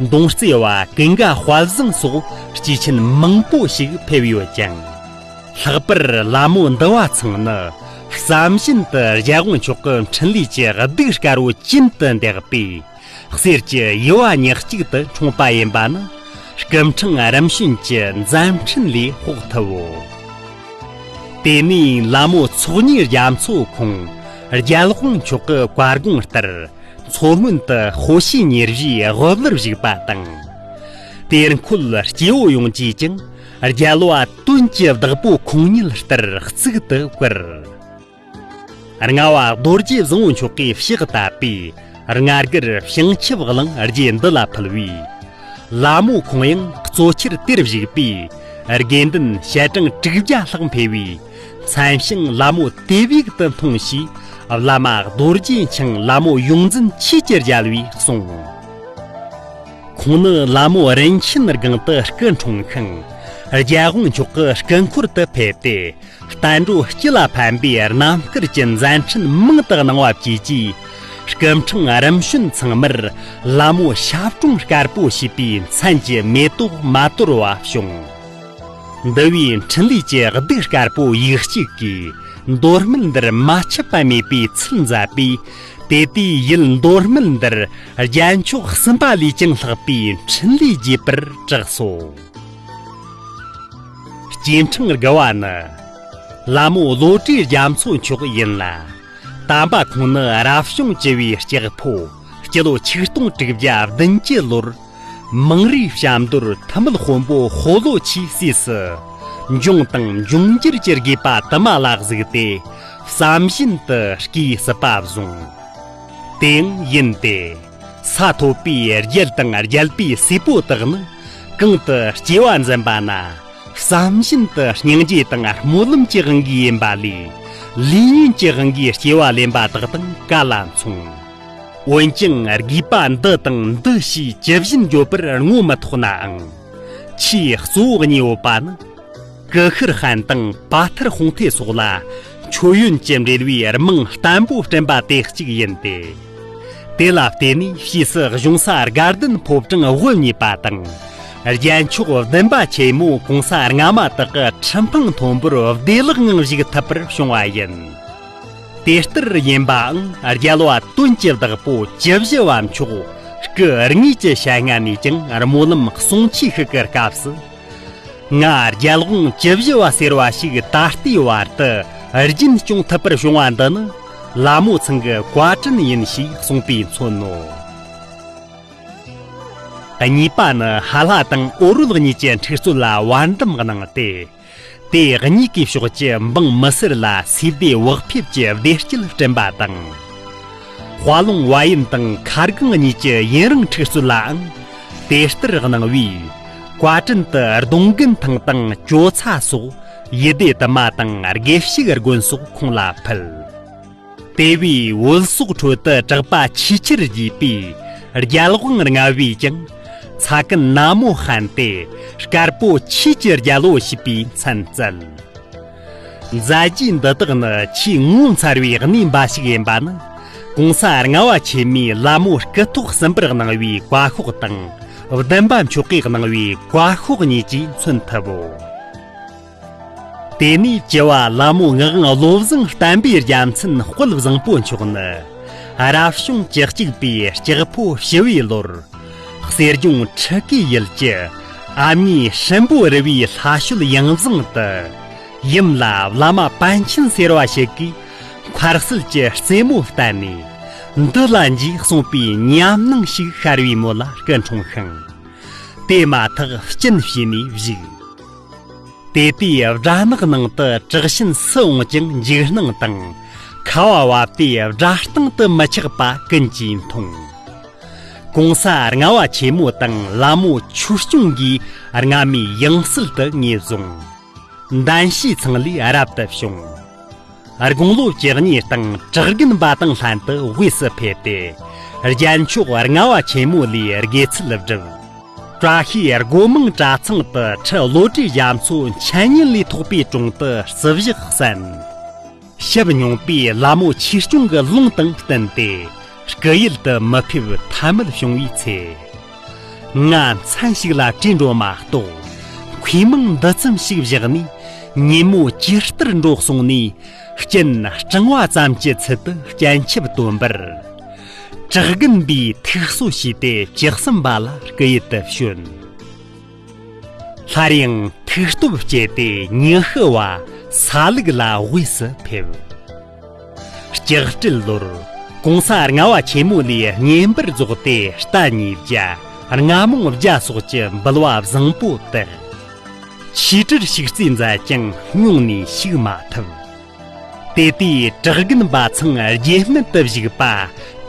མདུང་རྩེ་བ་ཀུན་དགའ་དཔལ་བཟང་སོགས་སྐྱེས་ཆེན་མང་པོ་ཞིག་ཕེབས་ཡོད་ཅིང་། ལྷག་པར་ལ་མོ་འདུལ་བ་ཚང་ནི་བསམ་བཞིན་དུ་རྒྱལ་དབང་མཆོག་གི་འཕྲིན་ལས་ཀྱི་གདུགས་དཀར་པོ་ཅན་དུ་འདེགས་པས། གསེར་གྱི་ཡུ་བ་ཉག་གཅིག་ཏུ་འཁྲུངས་པ་ཡིན་པ་ནི། སྐུ་ཕྲེང་རིམ་བྱོན་གྱི་མཛད་འཕྲིན་ལས་དཔོག་ཐུབ་བོ། དེ་ནས་ལ་མོ་ཚོགས་གཉིས་རྒྱ་མཚོ་ཁོངས་རྒྱལ་དབང་མཆོག་གི་བཀའ་དགོངས་ལྟར། མཚོ་སྔོན་དུ་དཔོ་ཤེས་ཉེར་བཞིའི་དབུ་བླར་བཞུགས་པ་དང་། དེར་འཁོད་སྐྱེ་བོ་ཡོངས་ཀྱིས་ཀྱང་རྒྱལ་བ་དོན་གྱི་བདག་པོ་ཁོང་ཉིད་ལྟར་གཙུག་ཏུ་བཀུར། ལྔ་བ་རྡོ་རྗེ་བཟང་པོ་མཆོག་གིས་ཕྱག་བཏབ་པས་སྔ་འགུར་བྱང་ཆུབ་གླིང་རྗེ་འདི་ལ་ཕུལ་བས། ལ་མོ་ཁོང་ཡང་གཙོ་ཆེར་དེར་བཞུགས་པས། དགེ་འདུན་ཞལ་གྲངས་དྲུག་བརྒྱ་ལྷག་འཕེལ་བས། མཚན་བྱང་ལ་མོ་དེ་བིག་ཏུ་འཐུང་ཞེས། བླ་མ་རྡོ་རྗེ་འཆང་ལ་མོ་ཡོངས་འཛིན་ཆོས་ཀྱི་རྒྱལ་བས་གསུངས། ཁོང་ནི་ལ་མོ་རིན་ཆེན་སྒང་དུ་སྐུ་འཁྲུངས་ཤིང་། རྒྱལ་དབང་མཆོག་གི་སྐུ་འཁོར་དུ་ཕེབས་ཏེ། བསྟན་འགྲོ་སྤྱི་ལ་ཕན་པའི་རྣམ་དཀར་གྱི་མཛད་འཕྲིན་མང་དུ་གནང་བ་བཅས་ཀྱིས། སྐུ་ཕྲེང་རིམ་བྱོན་ཚང་མར་ལ་མོ་ཞབས་དྲུང་དཀར་པོ་ཞེས་པའི་མཚན་གྱི་མེ་ཏོག་མ་དོར་བ་བྱུང་། འདུལ་བའི་འཕྲིན་ལས་ཀྱི་གདུགས་དཀར་པོ་ཡིག་གཅིག་གིས་མདོ་སྨད་འདིར་མ་ཆད་པ་མེད་པའི་ཚུལ་མཛད་པས། དེ་དུས་ཡུལ་མདོ་སྨད་འདིར་རྒྱལ་མཆོག་གསུམ་པ་ལས་ཀྱང་ལྷག་པའི་འཕྲིན་ལས་རྒྱས་པར་གྲགས་སོ། སྐྱེ་ཕྲེང་དགུ་བ་ནི། ལ་མོ་བློ་གྲོས་རྒྱ་མཚོ་མཆོག་ཡིན་ལ། དམ་པ་ཁོང་ནི་རབ་བྱུང་བཅུ་བའི་ལྕགས་ཕོ། སྤྱི་ལོ་ཆིག་སྟོང་དྲུག་བརྒྱ་བདུན་ཅུ་ལོར། མང་རུའི་ཞབས་འདོར་ཐུ་མིད་དཔོན་པོ་ཧོ་ལོ་ཆུའི་སྲས་སུ། འབྱུང་དང་འབྱུང་འགྱུར་གྱི་དགོས་པ་དུ་མ་ལ་གཟིགས་ཏེ། བསམ་བཞིན་དུ་སྐུའི་སྲིད་པ་བཟུང་། དེའང་ཡིན་ཏེ། ས་ཐོབ་པའི་རྒྱལ་དང་རྒྱལ་པོའི་སྲས་པོ་དག་ནི་གང་དུ་སྐྱེ་བ་འཛིན་པ་ན། བསམ་བཞིན་དུ་སྙིང་རྗེ་དང་སྨོན་ལམ་གྱི་དབང་གིས་ཡིན་པ་ལས། ལས་ཉོན་གྱི་དབང་གིས་སྐྱེ་བ་ལེན་པ་དག་དང་ག་ལ་མཚུངས། འོན་ཀྱང་དགོས་པ་འདི་དང་འདི་ཞེས་ཇི་བཞིན་བརྗོད་པར་བསྔོ་མི་ཐོགས་ནའང་། ཆེས་གཙོ་བོ་གཉིས་ཡོད་པ་ནི། ཀུ་ཤུ་ཧན་དང་པ་ཐར་ཧུང་ཐེ་སོགས་ལ་མཆོད་ཡོན་གྱི་འབྲེལ་བའི་རྨང་བརྟན་པོ་བསྐྲུན་པ་དེ་གཅིག་ཡིན་ཏེ། དེ་ལ་བརྟེན་ནས་ཕྱིས་སུ་གཞུང་ས་དགའ་ལྡན་ཕོ་བྲང་དབུ་བརྙེས་པ་དང་། རྒྱལ་མཆོག་བདུན་པ་ཆེན་མོ་གོང་ས་ལྔ་མ་དག་གི་ཁྲི་འཕང་མཐོན་པོར་བདེ་བླག་ངང་བཞུགས་ཐུབ་པར་བྱུང་བ་ཡིན། དེ་ལྟར་ཡིན་པའང་རྒྱལ་བ་དོན་གྱི་བདག་པོ་བཅུ་བཞི་བ་མཆོག་སྐུ་དངོས་ཀྱི་ཞལ་སྔ་ནས་ཀྱང་སྨོན་ལམ་གསུང་ཆོས་ཤིག་གི་སྐབས་སུ། ང་རྒྱལ་དབང་བཅུ་བཞི་བ་ཟེར་བ་ཞིག་ད་ལྟའི་བར་དུ་རྒྱུན་སྐྱོང་ཐུབ་པར་བྱུང་བ་འདི་ནི་ལ་མོ་ཚང་གི་བཀའ་དྲིན་ཡིན་ཞེས་གསུངས་པས་མཚོན་ནོ། གཉིས་པ་ནི་ཧ་ལྷ་དང་ཨོ་རོད་གཉིས་ཀྱི་འཁྲུག་རྩོད་ལ་བར་འདུམ་གནང་སྟེ། དེ་གཉིས་ཀའི་ཕྱོགས་ཀྱི་འབངས་མི་སེར་ལ་སིལ་སྡེ་བག་ཕེབས་ཀྱི་བདེ་སྐྱིད་བསྐྲུན་པ་དང་། དཔའ་ལུང་བ་ཡན་དང་མཁར་སྒང་གཉིས་ཀྱི་ཡུན་རིང་འཁྲུག་རྩོད་ལའང་དེ་ལྟར་གནང་བས། བཀའ་དྲིན་དུ་གདུང་རྒན་ཐང་དང་ཇོ་ཚ་སོགས་ཡུལ་སྡེ་དུ་མ་དང་དགེ་བཤེས་དགོན་སོགས་ཁོང་ལ་ཕུལ། དེ་བས་བོད་སོག་ཁྲོད་དུ་གྲགས་པ་ཆེས་ཆེར་རྒྱས་པའི་རྒྱལ་དབང་ལྔ་པས་ཀྱང་ཚ་ཀན་ན་མོ་ཧན་ཏེ་དཀར་པོ་ཆོས་ཀྱི་རྒྱལ་པོ་ཞེས་པའི་མཚན་བསྩལ། མཛད་རྗེས་འདི་དག་ནི་ཆེས་ངོ་མཚར་བའི་གནས་འབའ་ཞིག་ཡིན་པ་ནི། གོང་ས་ལྔ་བ་ཆེན་མོས་ལ་མོ་སྐུ་ཐོག་གསུམ་པར་གནང་བའི་བཀའ་ཤོག་དང་། བདུན་པ་མཆོག་གིས་གནང་བའི་བཀའ་ཤོག་གཉིས་ཀྱིས་མཚོན་ཐུབ་བོ། དེ་ནས་བཅུ་བ་ལ་མོ་ངག་དབང་བློ་བཟང་བསྟན་པའི་རྒྱལ་མཚན་དཔལ་བཟང་པོ་མཆོག་ནི། རབ་བྱུང་བཅུ་གཅིག་པའི་ལྕགས་ཕོ་བྱི་བའི་ལོར། གསེར་ལྗོངས་ཁྲི་ཀའི་ཡུལ་གྱི་ཨ་མྱེས་སྲིན་པོ་རི་བའི་ལྷ་ཤོད་ཡང་བཟང་དུ། ཡུམ་ལ་བླ་མ་པཎ་ཆེན་ཟེར་བ་ཞིག་གིས་མཁར་གསལ་གྱི་རྩེ་མོ་བསྟན་ནས། འདི་ལ་འཇུག་གསུངས་པའི་ཉམས་སྣང་ཞིག་ཤར་བའི་མོད་ལ་སྐུ་འཁྲུངས་ཤིང་། དེ་མ་ཐག་སྤྱན་ཕྱེ་ནས་བཞུགས། དེ་དུས་སྦྲ་ནག་ནང་དུ་དྲག་ཞན་སུ་འོང་ཀྱང་འཇིགས་སྣང་དང་། ཁ་བ་བབས་ཏེ་སྦྲ་སྟེང་དུ་མི་ཆགས་པ་ཀུན་གྱིས་མཐོང་། གོང་ས་ལྔ་བ་ཆེན་མོ་དང་ལ་མོ་ཆོས་སྐྱོང་གིས་སྔ་མའི་ཡང་སྲིད་དུ་ངོས་བཟུང་། འདན་ཞུས་ཚང་ལས་རབ་ཏུ་བྱུང་། དགུང་ལོ་བཅུ་གཉིས་སྟེང་བྲག་རྒན་པ་དང་ལྷན་དུ་དབུས་སུ་ཕེབས་ཏེ། རྒྱལ་མཆོག་ལྔ་བ་ཆེན་མོ་ལས་དགེ་ཚུལ་བསྒྲུབས། བཀྲ་ཤིས་སྒོ་མང་གྲྭ་ཚང་དུ་ཁྲི་བློ་གྲོས་རྒྱ་མཚོ་འཆད་ཉན་ལས་ཐོགས་པའི་དྲུང་དུ་བརྩི་བཞག་གསན། ཞབས་སྙུང་པས་ལ་མོ་ཆོས་སྐྱོང་གི་ལུང་དང་བསྟུན་ཏེ། སྐུ་ཡུལ་དུ་མི་ཕེབས་ཐབས་མེད་བྱུང་བའི་ཚེ། ང་མཚན་ཞིག་ལ་བྲོས་འགྲོ་མ་གཏོགས། མཁས་མིང་འདི་ཙམ་ཞིག་བཞག་ནས། ཉིན་མོ་ཇི་ལྟར་འགྲོ་སོང་ནས། སྤྱན་སྤྲིང་བ་ཙམ་གྱི་ཚུལ་དུ་སྤྱན་ཆབ་སྟོན་པར། བྲག་རྒན་པས་ཐུགས་གསོ་བྱས་ཏེ་བཅུ་གསུམ་པ་ལ་སྐུ་ཡུལ་དུ་བྱོན། སླར་ཡང་ཐུགས་སྟོབས་བསྐྱེད་དེ་ཉི་ཤུ་བ་ས་ལུག་ལ་དབུས་སུ་ཕེབས། ལྕགས་སྤྲེལ་ལོར་གོང་ས་ལྔ་བ་ཆེན་མོ་ལས་བསྙེན་པར་རྫོགས་ཏེ་རྟ་ཉིས་བརྒྱ་རྔ་མོང་བརྒྱ་སོགས་ཀྱི་འབུལ་བ་བཟང་པོ་བཏབ། ཆོས་གྲྭར་ཞུགས་རྩིས་མཛད་ཀྱང་སྙུང་ནས་ཞུགས་མ་ཐུབ། དེ་དུས་བྲག་རྒན་པ་ཚང་རྗེ་སྨད་དུ་བཞུགས་པ་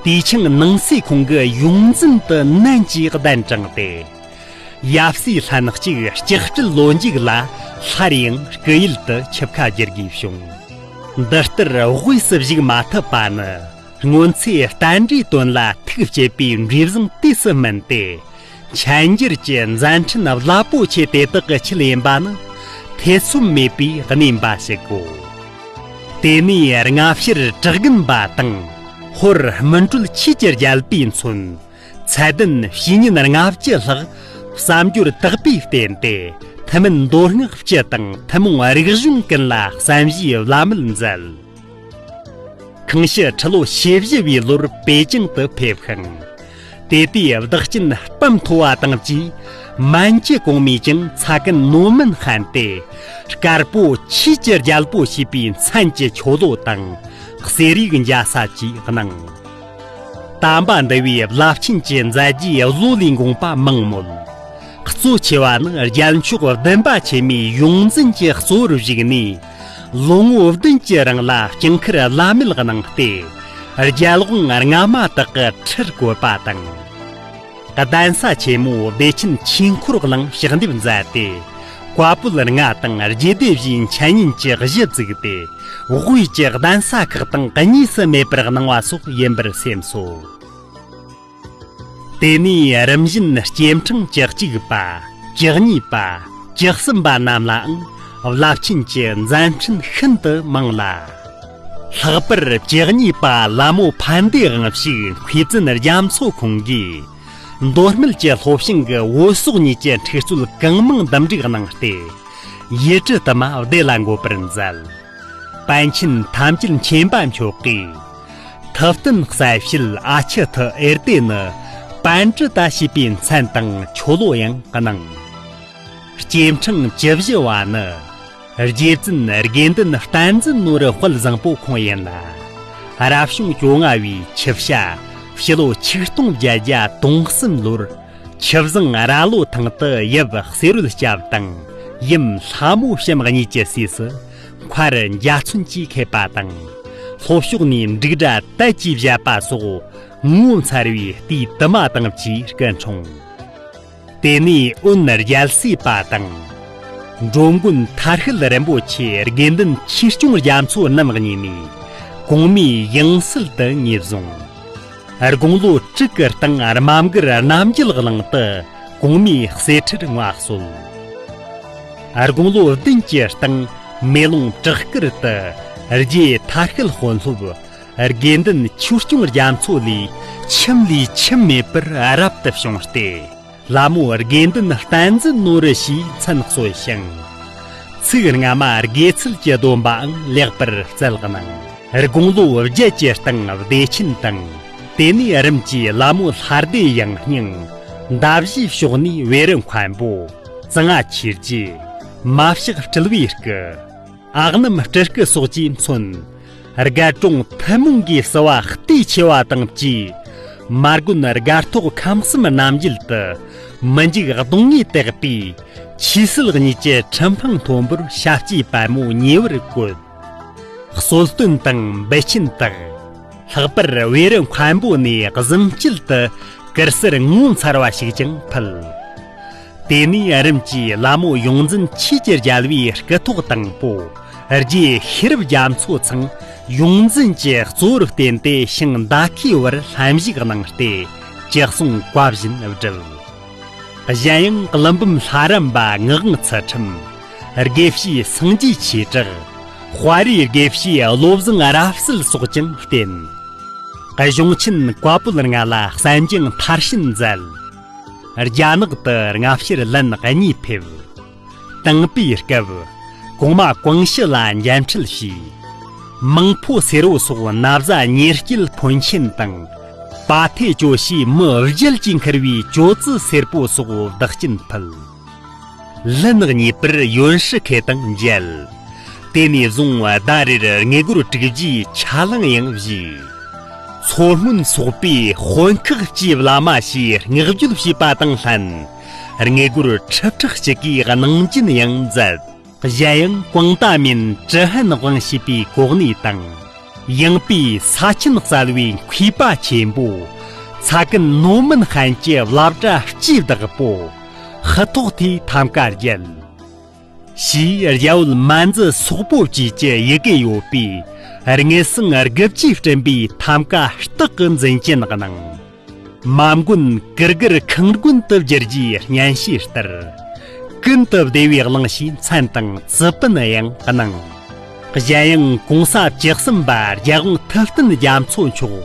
དུས་ཆེན་ནང་སྲིད་ཁོང་གི་ཡོངས་འཛིན་དུ་ནན་གྱིས་གདན་དྲངས་ཏེ། ཡབ་སྲས་ལྷན་ཅིག་ལྕགས་སྤྲེལ་ལོ་མཇུག་ལ་སླར་ཡང་སྐུ་ཡུལ་དུ་ཆིབས་ཁ་བསྒྱུར་དགོས་བྱུང་། འདི་ལྟར་དབུས་སུ་བཞུགས་མ་ཐུབ་པ་ནི། སྔོན་ཚེ་རྟ་འདྲེའི་དོན་ལ་ཐུགས་བསྐྱེད་པའི་འབྲས་བཟང་དུས་སུ་སྨིན་ཏེ། འཕྱན་འགྱུར་གྱི་མཛད་འཕྲིན་རླབས་པོ་ཆེ་དེ་དག་གི་ཆེད་ཡིན་པ་ནི་ཐེ་ཚོམ་མེད་པའི་གནས་འབའ་ཞིག་གོ། དེ་ནས་སྔ་ཕྱིར་བྲག་རྒན་པ་དང་ཧོར་སྨིན་གྲོལ་ཆོས་ཀྱི་རྒྱལ་པོས་མཚོན། ཚད་ལྡན་བཤེས་གཉེན་ལྔ་བཅུ་ལྷག་བསམ་སྦྱོར་དག་པས་བསྟེན་ཏེ། ཐུན་མིན་མདོ་སྔགས་སྤྱི་དང་ཐུན་མོང་རིག་གཞུང་ཀུན་ལ་བསམ་གཞིགས་བླ་མེད་མཛད། ཁང་ཕྱི་ཁྲི་ལོ་ཞེ་བཞི་བའི་ལོར་པེ་ཅིང་དུ་ཕེབས་ཤིང་། དེ་དུས་བདག་རྐྱེན་སྤམ་མཐོ་བ་དང་བཅས། མན་ཇུ་གོང་མས་ཀྱང་ཚ་ཀན་ནོ་མན་བཤན་ཏེ། དཀར་པོ་ཆོས་ཀྱི་རྒྱལ་པོ་ཞེས་པའི་མཚན་གྱི་ཆོ་ལོ་དང་། གསེར་ཡིག་འཇའ་ས་བཅས་གནང་། དམ་པ་འདུལ་བའི་རླབས་ཆེན་གྱི་མཛད་རྗེས་བློ་ལས་འགོངས་པ་མང་མོད། གཙོ་ཆེ་བ་ནི་རྒྱལ་མཆོག་བདུན་པ་ཆེན་མོའི་ཡོངས་འཛིན་གྱི་གཙོ་བོར་བཞུགས་ནས། ལོ་ངོ་བདུན་གྱི་རིང་ལ་སྤྱིན་ཁུར་བླ་མེད་གནང་སྟེ། རྒྱལ་དབང་སྔ་མ་དག་གི་ཁྲིར་བཀོད་པ་དང་། གདན་ས་ཆེན་མོ་བདེ་ཆེན་ཆོས་འཁོར་གླིང་ཕྱག་འདེབས་མཛད་དེ། བཀའ་པོད་ལྔ་དང་རྒྱུད་སྡེ་བཞིའི་འཆད་ཉན་གྱི་གཞི་བཙུགས་ཏེ། དབུས་ཀྱི་གདན་ས་ཁག་དང་གཉིས་སུ་མེད་པར་གནང་བ་སོགས་ཡིན་པར་སེམས་སོ། དེ་ནས་རིམ་བཞིན་སྐྱེ་ཕྲེང་བཅུ་གཅིག་པ། བཅུ་གཉིས་པ། བཅུ་གསུམ་པ་རྣམས་ལའང་རླབས་ཆེན་གྱི་མཛད་འཕྲིན་ཤིན་ཏུ་མང་ལ། ལྷག་པར་བཅུ་གཉིས་པ་ལ་མོ་ཕན་བདེའི་དབང་ཕྱུག་མཁས་བཙུན་རྒྱ་མཚོ་ཁོང་གིས། མདོ་སྨད་ཀྱི་ལྷོ་བྱང་གི་བོད་སོག་གཉིས་ཀྱི་འཁྲུག་རྩོད་གང་མང་འདུམ་འགྲིག་གནང་སྟེ། ཡུལ་གྲུ་དུ་མ་བདེ་ལ་འགོད་པར་མཛད། པཎ་ཆེན་ཐམས་ཅད་མཁྱེན་པ་མཆོག་གིས། ཐུབ་བསྟན་གསལ་བྱེད་ཨ་ཆུ་ཐུ་ཨེར་ཏེ་ནི་པཎ་ཏི་ཏ་ཞེས་པའི་མཚན་དང་ཆོ་ལོ་ཡང་གནང་། སྐྱེ་ཕྲེང་བཅུ་བཞི་བ་ནི། རྗེ་བཙུན་དགེ་འདུན་བསྟན་འཛིན་ནོར་བུ་དཔལ་བཟང་པོ་ཁོང་ཡིན་ལ། རབ་བྱུང་བཅོ་ལྔ་བའི་ཆུ་བྱ་ཕྱི་ལོ་ཆིག་སྟོང་བརྒྱད་བརྒྱ་དོན་གསུམ་ལོར། ཆུ་བཟང་ར་ལོ་ཐང་དུ་ཡབ་གསེར་འོད་སྐྱབས་དང་ཡུམ་ལྷ་མོ་བྱམས་གཉིས་ཀྱི་སྲས་སུ་མཁར་འཇའ་ཚོན་གྱིས་ཁེབས་པ་དང་། ལྷོ་ཕྱོགས་ནས་འབྲུག་སྒྲ་དལ་གྱིས་བཞད་པ་སོགས་ངོ་མཚར་བའི་རྟའི་དུ་མ་དང་བཅས་སྐུ་འཁྲུངས། དེ་ནས་འོན་རྒྱལ་སྲས་པ་དང་། འགྲོ་མགོན་ཐར་ཤུལ་རིན་པོ་ཆེ་དགེ་འདུན་ཆོས་སྐྱོང་རྒྱ་མཚོ་རྣམ་གཉིས་ནས་གོང་མའི་ཡང་སྲིད་དུ་ངོས་བཟུང་། དགུང་ལོ་དྲུག་གི་སྟེང་རྨ་མགར་རྣམ་རྒྱལ་གླིང་དུ་གོང་མའི་གསེར་ཁྲིར་མངའ་གསོལ། དགུང་ལོ་བདུན་གྱི་སྟེང་མེ་ལོང་བྲག་དཀར་དུ་རྗེ་ཐར་ཤུལ་དཔོན་སློབ་དགེ་འདུན་ཆོས་སྐྱོང་རྒྱ་མཚོ་ལས་ཁྱིམ་ལས་ཁྱིམ་མེད་པར་རབ་ཏུ་བྱུང་སྟེ། ལ་མོ་དགེ་འདུན་བསྟན་འཛིན་ནོར་བུ་ཞེས་མཚན་གསོལ་ཞིང་། ཚིག་སྔ་མ་དགེ་ཚུལ་གྱི་སྡོམ་པའང་ལེགས་པར་སྩལ་གནང་། དགུང་ལོ་བརྒྱད་ཀྱི་སྟེང་བདེ་ཆེན་དང་། དེ་ནས་རིམ་གྱིས་ལ་མོ་ལྷ་སྡེ་ཡང་སྙིང་། མདའ་བཞིའི་ཕྱོགས་ནས་བེ་རི་མཁན་པོ། ཙི་ང་ཆོས་རྗེ། མ་ཕྱག་སྤྲུལ་བའི་སྐུ། ཨག་གནམ་སྤྲུལ་སྐུ་སོགས་ཀྱིས་མཚོན། རྒལ་གྲོང་ཐུན་མོང་གིས་བསུ་བ་བཀྲ་ཤིས་ཆེ་བ་དང་བཅས། མ་དགོན་རྒལ་ཐོག་ཁམས་གསུམ་རྣམ་རྒྱལ་དུ། མི་འཇིགས་གདོང་ལྔས་བཏེགས་པའི། ཆོས་སྲིད་གཉིས་ཀྱི་ཁྲི་འཕང་མཐོན་པོར་ཞབས་ཀྱི་པད་མོ་ཉེ་བར་བཀོད། གསོལ་སྟོན་དང་འབུལ་ཆེན་དག། ལྷག་པར་བེ་རི་མཁན་པོ་ནས་གཟིམ་དཀྱིལ་དུ་གུར་གསར་ངོ་མཚར་བ་ཞིག་ཀྱང་ཕུལ། དེ་ནས་རིམ་གྱིས་ལ་མོ་ཡོངས་འཛིན་ཆོས་ཀྱི་རྒྱལ་བའི་སྐུ་ཐོག་དང་པོ་རྗེ་ཤེས་རབ་རྒྱ་མཚོ་ཚང་ཡོངས་འཛིན་གྱི་གཙོ་བོར་བསྟེན་ཏེ་ཤིང་མདའ་ཁའི་བར་ལྷན་ཞུགས་གནང་སྟེ་ཅི་གསུང་བཀའ་བཞིན་བསྒྲུབས། གཞན་ཡང་ཀླུ་འབུམ་ལྷ་རམས་པ་ངག་དབང་ཚུལ་ཁྲིམས། དགེ་བཤེས་སངས་རྒྱས་ཆོས་གྲགས། དཔའ་རིས་དགེ་བཤེས་བློ་བཟང་རབ་གསལ་སོགས་ཀྱང་བསྟེན། གཞུང་ཆེན་བཀའ་པོད་ལྔ་ལ་གསན་སྦྱོང་མཐར་ཕྱིན་མཛད། རྒྱ་ནག་ཏུ་སྔ་ཕྱིར་ལན་གཉིས་ཕེབས། དང་པོའི་སྐབས་གོང་མ་ཀོང་ཞི་ལ་མཇལ་འཕྲད་བྱས། མིང་ཕོ་སེར་བོ་སོགས་ན་བཟའ་ཉེར་སྐྱེད་ཕོན་ཆེན་དང་། པ་ཐེ་ཇོ་ཞེས་མི་བརྒྱད་ཀྱིས་འཁུར་བའི་ཇོ་ཙི་སེར་པོ་སོགས་བདག་རྐྱེན་ཕུལ། ལན་གཉིས་པར་ཡོན་ཧྲི་ཁེ་དང་མཇལ། དེ་ནས་བཟུང་ཟླ་རེར་དངུལ་སྒོར་དྲུག་བརྒྱའི་ཆ་ལང་ཡང་བཞེས། མཚོ་སྔོན་སོག་པོའི་དཔོན་ཁག་བཅས་བླ་མ་ཞེས་བསྔགས་བརྗོད་བྱས་པ་དང་ལྷན། དངུལ་སྒོར་ཁྲི་ཕྲག་གཅིག་གི་གནང་སྦྱིན་ཡང་མཛད། གཞན་ཡང་ཀོང་ཏ་མིན་ཀྲི་ཧན་ཝང་ཞེས་པའི་གོ་གནས་དང་། ཡང་པའི་ས་ཆེན་གསལ་བའི་མཁས་པ་ཆེན་པོ། ཚ་ཀན་ནོ་མན་ཧན་གྱི་བླ་གྲྭ་སྤྱིའི་བདག་པོ། ཧི་ཐོག་ཐེའི་ཐམ་ཀ་བརྒྱད། ཞེས་རྒྱ་བོད་མན་ཛུ་སོག་པོ་བཅས་ཀྱི་ཡི་གེ་ཡོད་པའི་དངུལ་སྲང་དགུ་བཅུས་བསྐྲུན་པའི་ཐམ་ཀ་སྟག་གི་མཛེས་ཅན་གནང་། མ་མགོན་ཀིར་གིར་ཁང་དགོན་དུ་བསྒྱུར་རྒྱུའི་སྙན་ཞུ་ལྟར། ཀུན་ཏུ་བདེ་བའི་གླིང་ཞེས་མཚན་དང་ཙི་པན་ཡང་གནང་། གཞན་ཡང་གོང་ས་བཅུ་གསུམ་པ་རྒྱལ་དབང་ཐུབ་བསྟན་རྒྱ་མཚོ་མཆོག་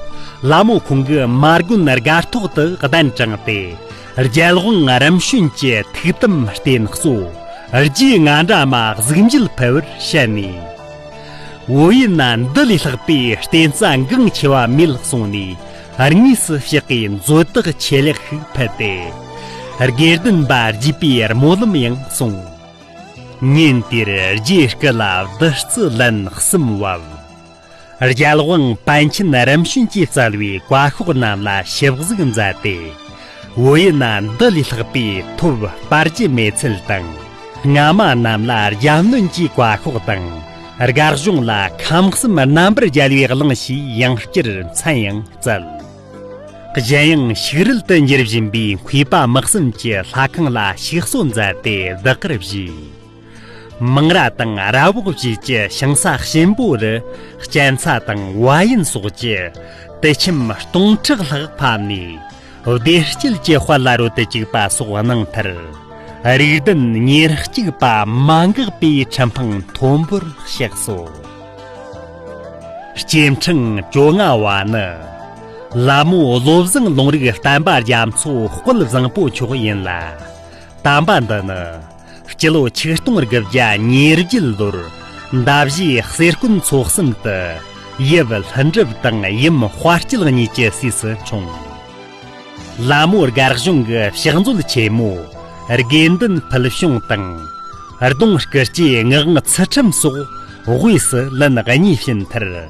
ལ་མོ་ཁོང་གི་མ་དགོན་སྒར་ཐོག་ཏུ་གདན་དྲངས་ཏེ། རྒྱལ་དབང་རིམ་བྱོན་གྱི་ཐུགས་དམ་རྟེན་གཙོ་རྗེ་ང་འདྲ་མ་གཟུགས་འགྱུར་ཕུལ་བར་བཤད་ནས། བོད་ཡུལ་ན་འདི་ལས་ལྷག་པའི་བརྟེན་རྩ་འགངས་ཆེ་བ་མེད་གསུངས་ནས། དངོས་སུ་ཕྱག་གི་མཛོད་བདག་ཆེ་ལེགས་ཤིག་ཕུལ་ཏེ། དགེ་ལྡན་པ་རྒྱས་པའི་སྨོན་ལམ་ཡང་གསུངས། ཉིན་དེར་རྗེ་སྐུ་ལ་བདུད་རྩི་ལན་གསུམ་བབས། རྒྱལ་དབང་པཎ་ཆེན་རིམ་བྱོན་གྱིས་སྩལ་བའི་བཀའ་ཤོག་རྣམས་ལ་ཞིབ་གཟིགས་མཛད་དེ། བོད་ཡུལ་ན་འདི་ལས་ལྷག་པའི་ཐོབ་སྤར་རྒྱུ་མེད་ཚུལ་དང་། སྔ་མ་རྣམས་ལ་རྒྱབ་གནོན་གྱི་བཀའ་ཤོག་དང་། རྒར་གཞུང་ལ་ཁམས་གསུམ་རྣམ་པར་རྒྱལ་བའི་གླིང་ཞེས་ཡང་བསྐྱར་མཚན་ཡང་བསྩལ། གཞན་ཡང་ཕྱུགས་རལ་དུ་འགྱུར་བཞིན་པའི་མཁས་པ་དམག་གསུམ་གྱི་ལྷ་ཁང་ལ་ཞིག་གསོ་མཛད་དེ་བདག་གུར་བཞེས། མང་ར་དང་ར་བོག་བཅས་ཀྱི་ཞིང་ས་གཤིན་པོ་རུ་གཅན་ཚ་དང་བ་ཡན་སོགས་ཀྱི་དུད་ཁྱིམ་སྟོང་ཕྲག་ལྷག་ཕབ་ནས་བདེ་སྐྱིད་ཀྱི་དཔལ་ལ་རོལ་དུ་བཅུག་པ་སོགས་གནང་མཐར། རིགས་ལྡན་ཉེར་གཅིག་པ་མ་འགགས་པའི་ཁྲི་འཕང་མཐོན་པོར་གཤེགས་སོ། སྐྱེ་ཕྲེང་བཅོ་ལྔ་བ་ནི། ལ་མོ་བློ་བཟང་ལུང་རིགས་བསྟན་པ་རྒྱ་མཚོ་དཔལ་བཟང་པོ་མཆོག་ཡིན་ལ། དམ་པ་འདི་ནི། སྤྱི་ལོ་ཆིག་སྟོང་དགུ་བརྒྱ་ཉེར་བརྒྱད་ལོར་མདའ་བཞིའི་གསེར་སྐོན་ཚོགས་གསུམ་དུ་ཡབ་ལྷུན་གྲུབ་དང་ཡུམ་དཔལ་སྐྱིད་གཉིས་ཀྱི་སྲས་སུ་འཁྲུངས། ལ་མོ་སྒར་གཞུང་གི་ཕྱག་མཛོད་ཆེན་མོ་དགེ་འདུན་ཕུལ་བྱུང་དང་། གདོང་སྐུ་སྐྱེས་ངག་དབང་ཚུལ་ཁྲིམས་སོགས་དབུས་སུ་ལན་གཉིས་བྱིན་མཐར།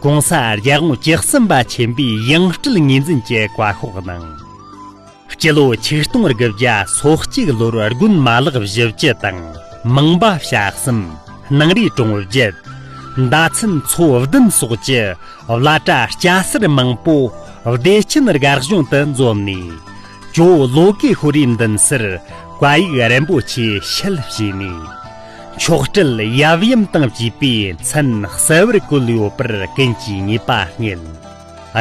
གོང་ས་རྒྱལ་དབང་བཅུ་གསུམ་པ་ཆེན་པོའི་ཡང་སྤྲུལ་ངོས་འཛིན་གྱི་བཀའ་ཤོག་གནང་། སྤྱི་ལོ་ཆིག་སྟོང་དགུ་བརྒྱ་སོ་གཅིག་ལོར་དགོན་མ་ལག་བཞི་བཅུ་དང་མང་པ་བྱ་གསུམ། སྣང་རིས་གྲོང་བརྒྱད། མདའ་ཚན་ཚོ་བདུན་སོགས་ཀྱི་བླ་གྲྭ་སྐྱ་སེར་མང་པོ་བདེ་ཆེན་སྒར་གཞུང་དུ་འཛོམས་ནས། ཇོ་བོ་ལོ་ཀེ་ཤྭ་རའི་མདུན་སར་བཀའ་ཡིག་རིན་པོ་ཆེ་ཞལ་ཕྱེས་ནས། མཆོག་སྤྲུལ་ཡབ་ཡུམ་དང་བཅས་པའི་མཚན་གསལ་བར་བཀོད་ཡོད་པར་ཀུན་གྱིས་ཉེས་པ་རྙེད།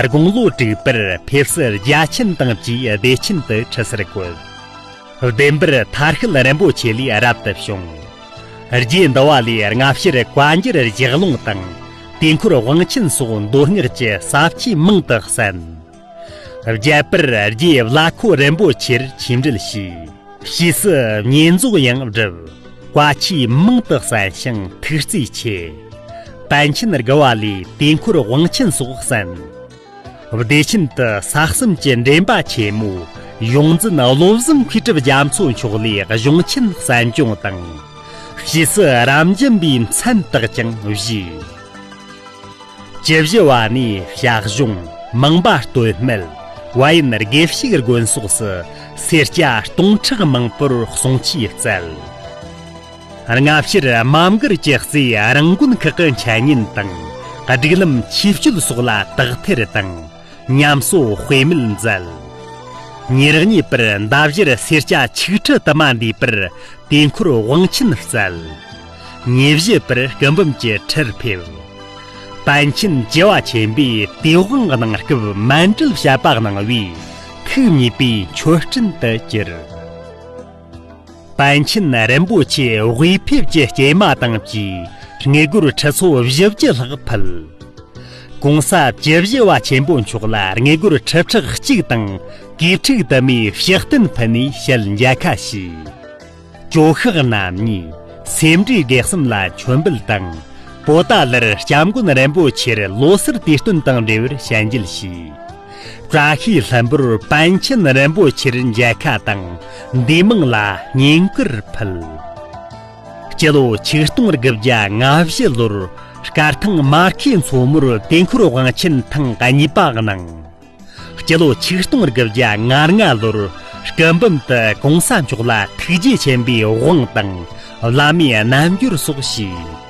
དགུང་ལོ་དྲུག་པར་ཕེབས་བསུ་རྒྱ་ཆེན་དང་བཅས་བདེ་ཆེན་དུ་ཁྲི་སར་བཀོད། བདེན་པར་མཐར་ཤུལ་རིན་པོ་ཆེ་ལས་རབ་ཏུ་བྱུང་། རྗེ་འདི་བ་ལས་སྔ་ཕྱིར་བཀའ་འགྱུར་ལྗགས་ལུང་དང་དུས་འཁོར་དབང་ཆེན་སོགས་མདོ་སྔགས་ཀྱི་ས་བཅད་མང་དུ་གསན། རྒྱལ་པར་རྗེ་བླ་ཁོ་རིན་པོ་ཆེར་ཆོས་འབྲེལ་བྱས། ཕྱིས་སུ་བསྙེན་རྫོགས་ཡང་བསྒྲུབས། བཀའ་ཆོས་མང་དུ་གསན་ཞིང་ཐུགས་རྩིས་ཆེ། པཎ་ཆེན་དགུ་བ་ལས་དུས་འཁོར་དབང་ཆེན་སོགས་གསན། བདེ་ཆེན་དུ་ས་གསུམ་གྱི་འདྲེན་པ་ཆེན་མོ་ཡོངས་འཛིན་བློ་བཟང་མཁས་གྲུབ་རྒྱ་མཚོ་མཆོག་ལས་གཞུང་ཆེན་གསན་སྦྱོང་དང་། ཕྱིས་སུ་རབ་འབྱམས་པའི་མཚན་བཏགས་ཀྱང་བཞེས། བཅུ་བཞི་བ་ནས་ཞག་གཞུང་མང་པ་སྟོད་སྨད་བ་ཡན་དགེ་བཤེས་དགོན་སོགས་སུ་སེར་སྐྱ་སྟོང་ཕྲག་མང་པོར་གསུང་ཆོས་བསྩལ། སྔ་ཕྱིར་དམའ་མགར་གྱི་རྩེའི་རང་དགོན་ཁག་གི་འཆད་ཉན་དང་སྒྲིག་ལམ་ཆོས་སྤྱོད་སོགས་ལ་དག་ཐེར་དང་ཉམས་གསོ་དཔེ་མེད་མཛད། ཉེར་གཉིས་པར་མདའ་བཞིར་སེར་སྐྱ་ཆིག་ཁྲི་དུ་མ་འདུས་པར་དུས་འཁོར་དབང་ཆེན་བསྩལ། ཉེར་བཞི་པར་སྐུ་འབུམ་གྱི་ཁྲིར་ཕེབས། པཎ་ཆེན་བཅུ་བ་ཆེན་པོས་དུས་དབང་གནང་སྐབས་མཎྜལ་བཤད་པ་གནང་བས་ཐུགས་མཉེས་པའི་མཆོད་སྤྲིན་དུ་གྱུར། པཎ་ཆེན་རིན་པོ་ཆེ་དབུས་ཕེབས་ཀྱི་སྐྱེལ་མ་དང་བཅས་དངུལ་སྒོར་ཁྲི་ཚོ་བཞི་བཅུ་ལྷག་ཕུལ། གོང་ས་བཅུ་བཞི་བ་ཆེན་པོ་མཆོག་ལ་དངུལ་སྒོར་ཁྲི་ཕྲག་གཅིག་དང་ ཀེའུ་ཕྲུག་དུ་མས་ཕྱག་རྟེན་ཕུལ་ནས་ཞལ་མཇལ་ཁ་ཞུས། ཇོ་ཤཱཀ་རྣམ་གཉིས་སེ་འབྲས་དགེ་གསུམ་ལ་མཆོད་འབུལ་དང་། པོ་ཏཱ་ལར་སྐྱབས་མགོན་རིན་པོ་ཆེར་ལོ་གསར་དུས་སྟོན་དང་འབྲེལ་བར་ཞལ་མཇལ་ཞུས། བཀྲ་ཤིས་ལྷུན་པོར་པཎ་ཆེན་རིན་པོ་ཆེར་མཇལ་ཁ་དང་འདས་མང་ལ་བསྙེན་བཀུར་ཕུལ། སྤྱི་ལོ་ཆིག་སྟོང་དགུ་བརྒྱ་ལྔ་བཞི་ལོར་སྐར་ཐང་མར་ཁེ་མཚོ་མོར་དུས་འཁོར་དབང་ཆེན་ཐེངས་གཉིས་པ་གནང་། སྤྱི་ལོ་ཆིག་སྟོང་དགུ་བརྒྱ་ང་ལྔ་ལོར་སྐུ་འབུམ་དུ་གོང་ས་མཆོག་ལ་ཐུགས་རྗེ་ཆེན་པོའི་དབང་དང་བླ་མའི་རྣལ་འབྱོར་སོགས་ཞུས།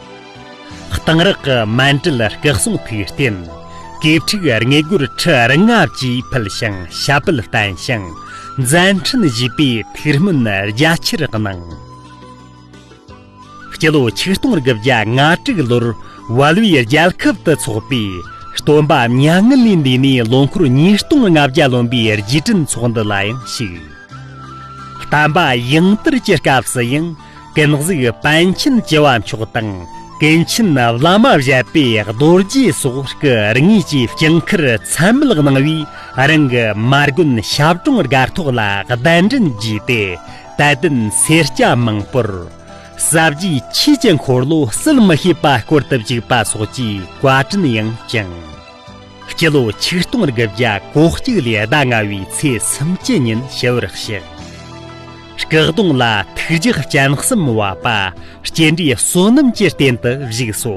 གཏང་རག་གི་མཎྜལ་སྐུ་གསུང་ཐུགས་རྟེན། ཀེའུ་ཕྲུག་དངུལ་སྒོར་ཁྲི་ལྔ་བཅས་ཕུལ་ཞིང་ཞབས་པད་བརྟན་ཞིང་མཛད་འཕྲིན་བཞེས་པའི་ཐུགས་སྨོན་རྒྱ་ཆེར་གནང་། སྤྱི་ལོ་ཆིག་སྟོང་དགུ་བརྒྱ་ང་དྲུག་ལོར་བལ་བོའི་རྒྱལ་ཁབ་ཏུ་འཚོགས་པའི་སྟོན་པ་མྱ་ངན་ལས་འདས་ནས་ལོ་འཁོར་ཉིས་སྟོང་ལྔ་བརྒྱ་ལོན་པའི་རྗེས་དྲན་ཚོགས་འདུ་ལ་ཡང་ཞུགས། བསྟན་པ་ཡང་དར་གྱི་སྐབས་སུ་ཡང་ཀུན་གཟིགས་པཎ་ཆེན་བཅུ་བ་མཆོག་དང་ཀུན་མཁྱེན་བླ་མ་བཞད་པའི་རྡོ་རྗེ་སོགས་སྐུ་དངོས་ཀྱིས་བཅིངས་འཁུར་ཚད་མེད་གནང་བས། རང་གི་མ་དགོན་ཞབས་དྲུང་སྒར་ཐོག་ལ་གདན་འདྲེན་བགྱིས་ཏེ། དད་ལྡན་སེར་སྐྱ་མང་པོར་ཟབ་རྒྱས་ཆོས་ཀྱི་འཁོར་ལོ་ཟིལ་མི་ཤེས་པ་བསྐོར་དུ་བཅུག་པ་སོགས་ཀྱི་བཀའ་དྲིན་ཡང་བསྐྱངས། སྤྱི་ལོ་ཆིག་སྟོང་དགུ་བརྒྱ་གོ་གཅིག་ལོའི་ཟླ་ལྔ་བའི་ཚེས་སུམ་ཅུ་ཉིན་ཞི་བར་གཤེགས། སྐུ་གདུང་ལ་ཐུགས་རྗེ་སྤྱན་གསུམ་བབས་པ་སྐྱེ་འབྲས་བསོད་ནམས་ཀྱི་རྟེན་དུ་བཞུགས་སོ།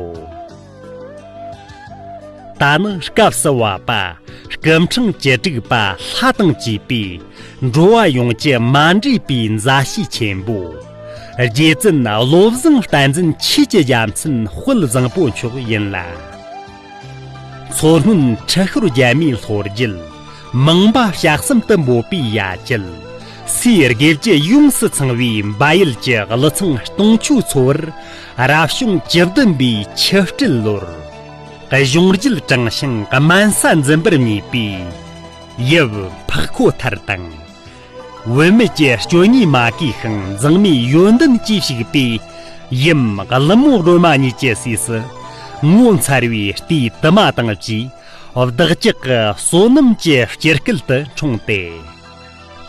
ད་ནི་སྐབས་སུ་བབས་པ་སྐུ་འཕྲེང་བཅུ་དྲུག་པ་ལྷ་དང་བཅས་པའི་འགྲོ་བ་ཡོངས་ཀྱི་མ་འདྲེས་པའི་མཛའ་བཤེས་ཆེན་པོ། རྗེ་བཙུན་བློ་བཟང་བསྟན་འཛིན་ཆོས་ཀྱི་རྒྱལ་མཚན་དཔལ་བཟང་པོ་མཆོག་ཡིན་ལ། མཚོ་སྔོན་ཁྲི་ཤོར་རྒྱལ་མོའི་ལྷོ་རྒྱུད་མང་པ་ཞག་གསུམ་དུ་འབོད་པའི་ཡ་གྱལ། སའི་དགེ་བཅུ་ཡོངས་སུ་ཚང་བའི་འབའ་ཡུལ་གྱི་ཀླུ་ཚང་སྟོང་ཆུའི་ཚོ་བར་རབ་བྱུང་བཅུ་བདུན་པའི་ཆུ་སྤྲེལ་ལོར། གཞུང་རྒྱལ་དྲངས་ཤིང་སྨན་ས་འཛིན་པར་མཉེས་པའི་ཡབ་འཕགས་ཁོ་ཐར་དང་། བུད་མེད་ཀྱི་སྤྱོད་གཉེར་མ་གོས་ཤིང་མཛངས་མའི་ཡོན་ཏན་གྱིས་བཤིག་པའི་ཡུམ་ཀླུ་མོ་སྒྲོལ་མ་གཉིས་ཀྱི་སྲས་སུ་ངོ་མཚར་བའི་སྟེ་དུ་མ་དང་བཅས་བདག་ཅག་གི་བསོད་ནམས་ཀྱི་སྤྱིལ་སྐུད་དུ་འཁྲུངས་ཏེ།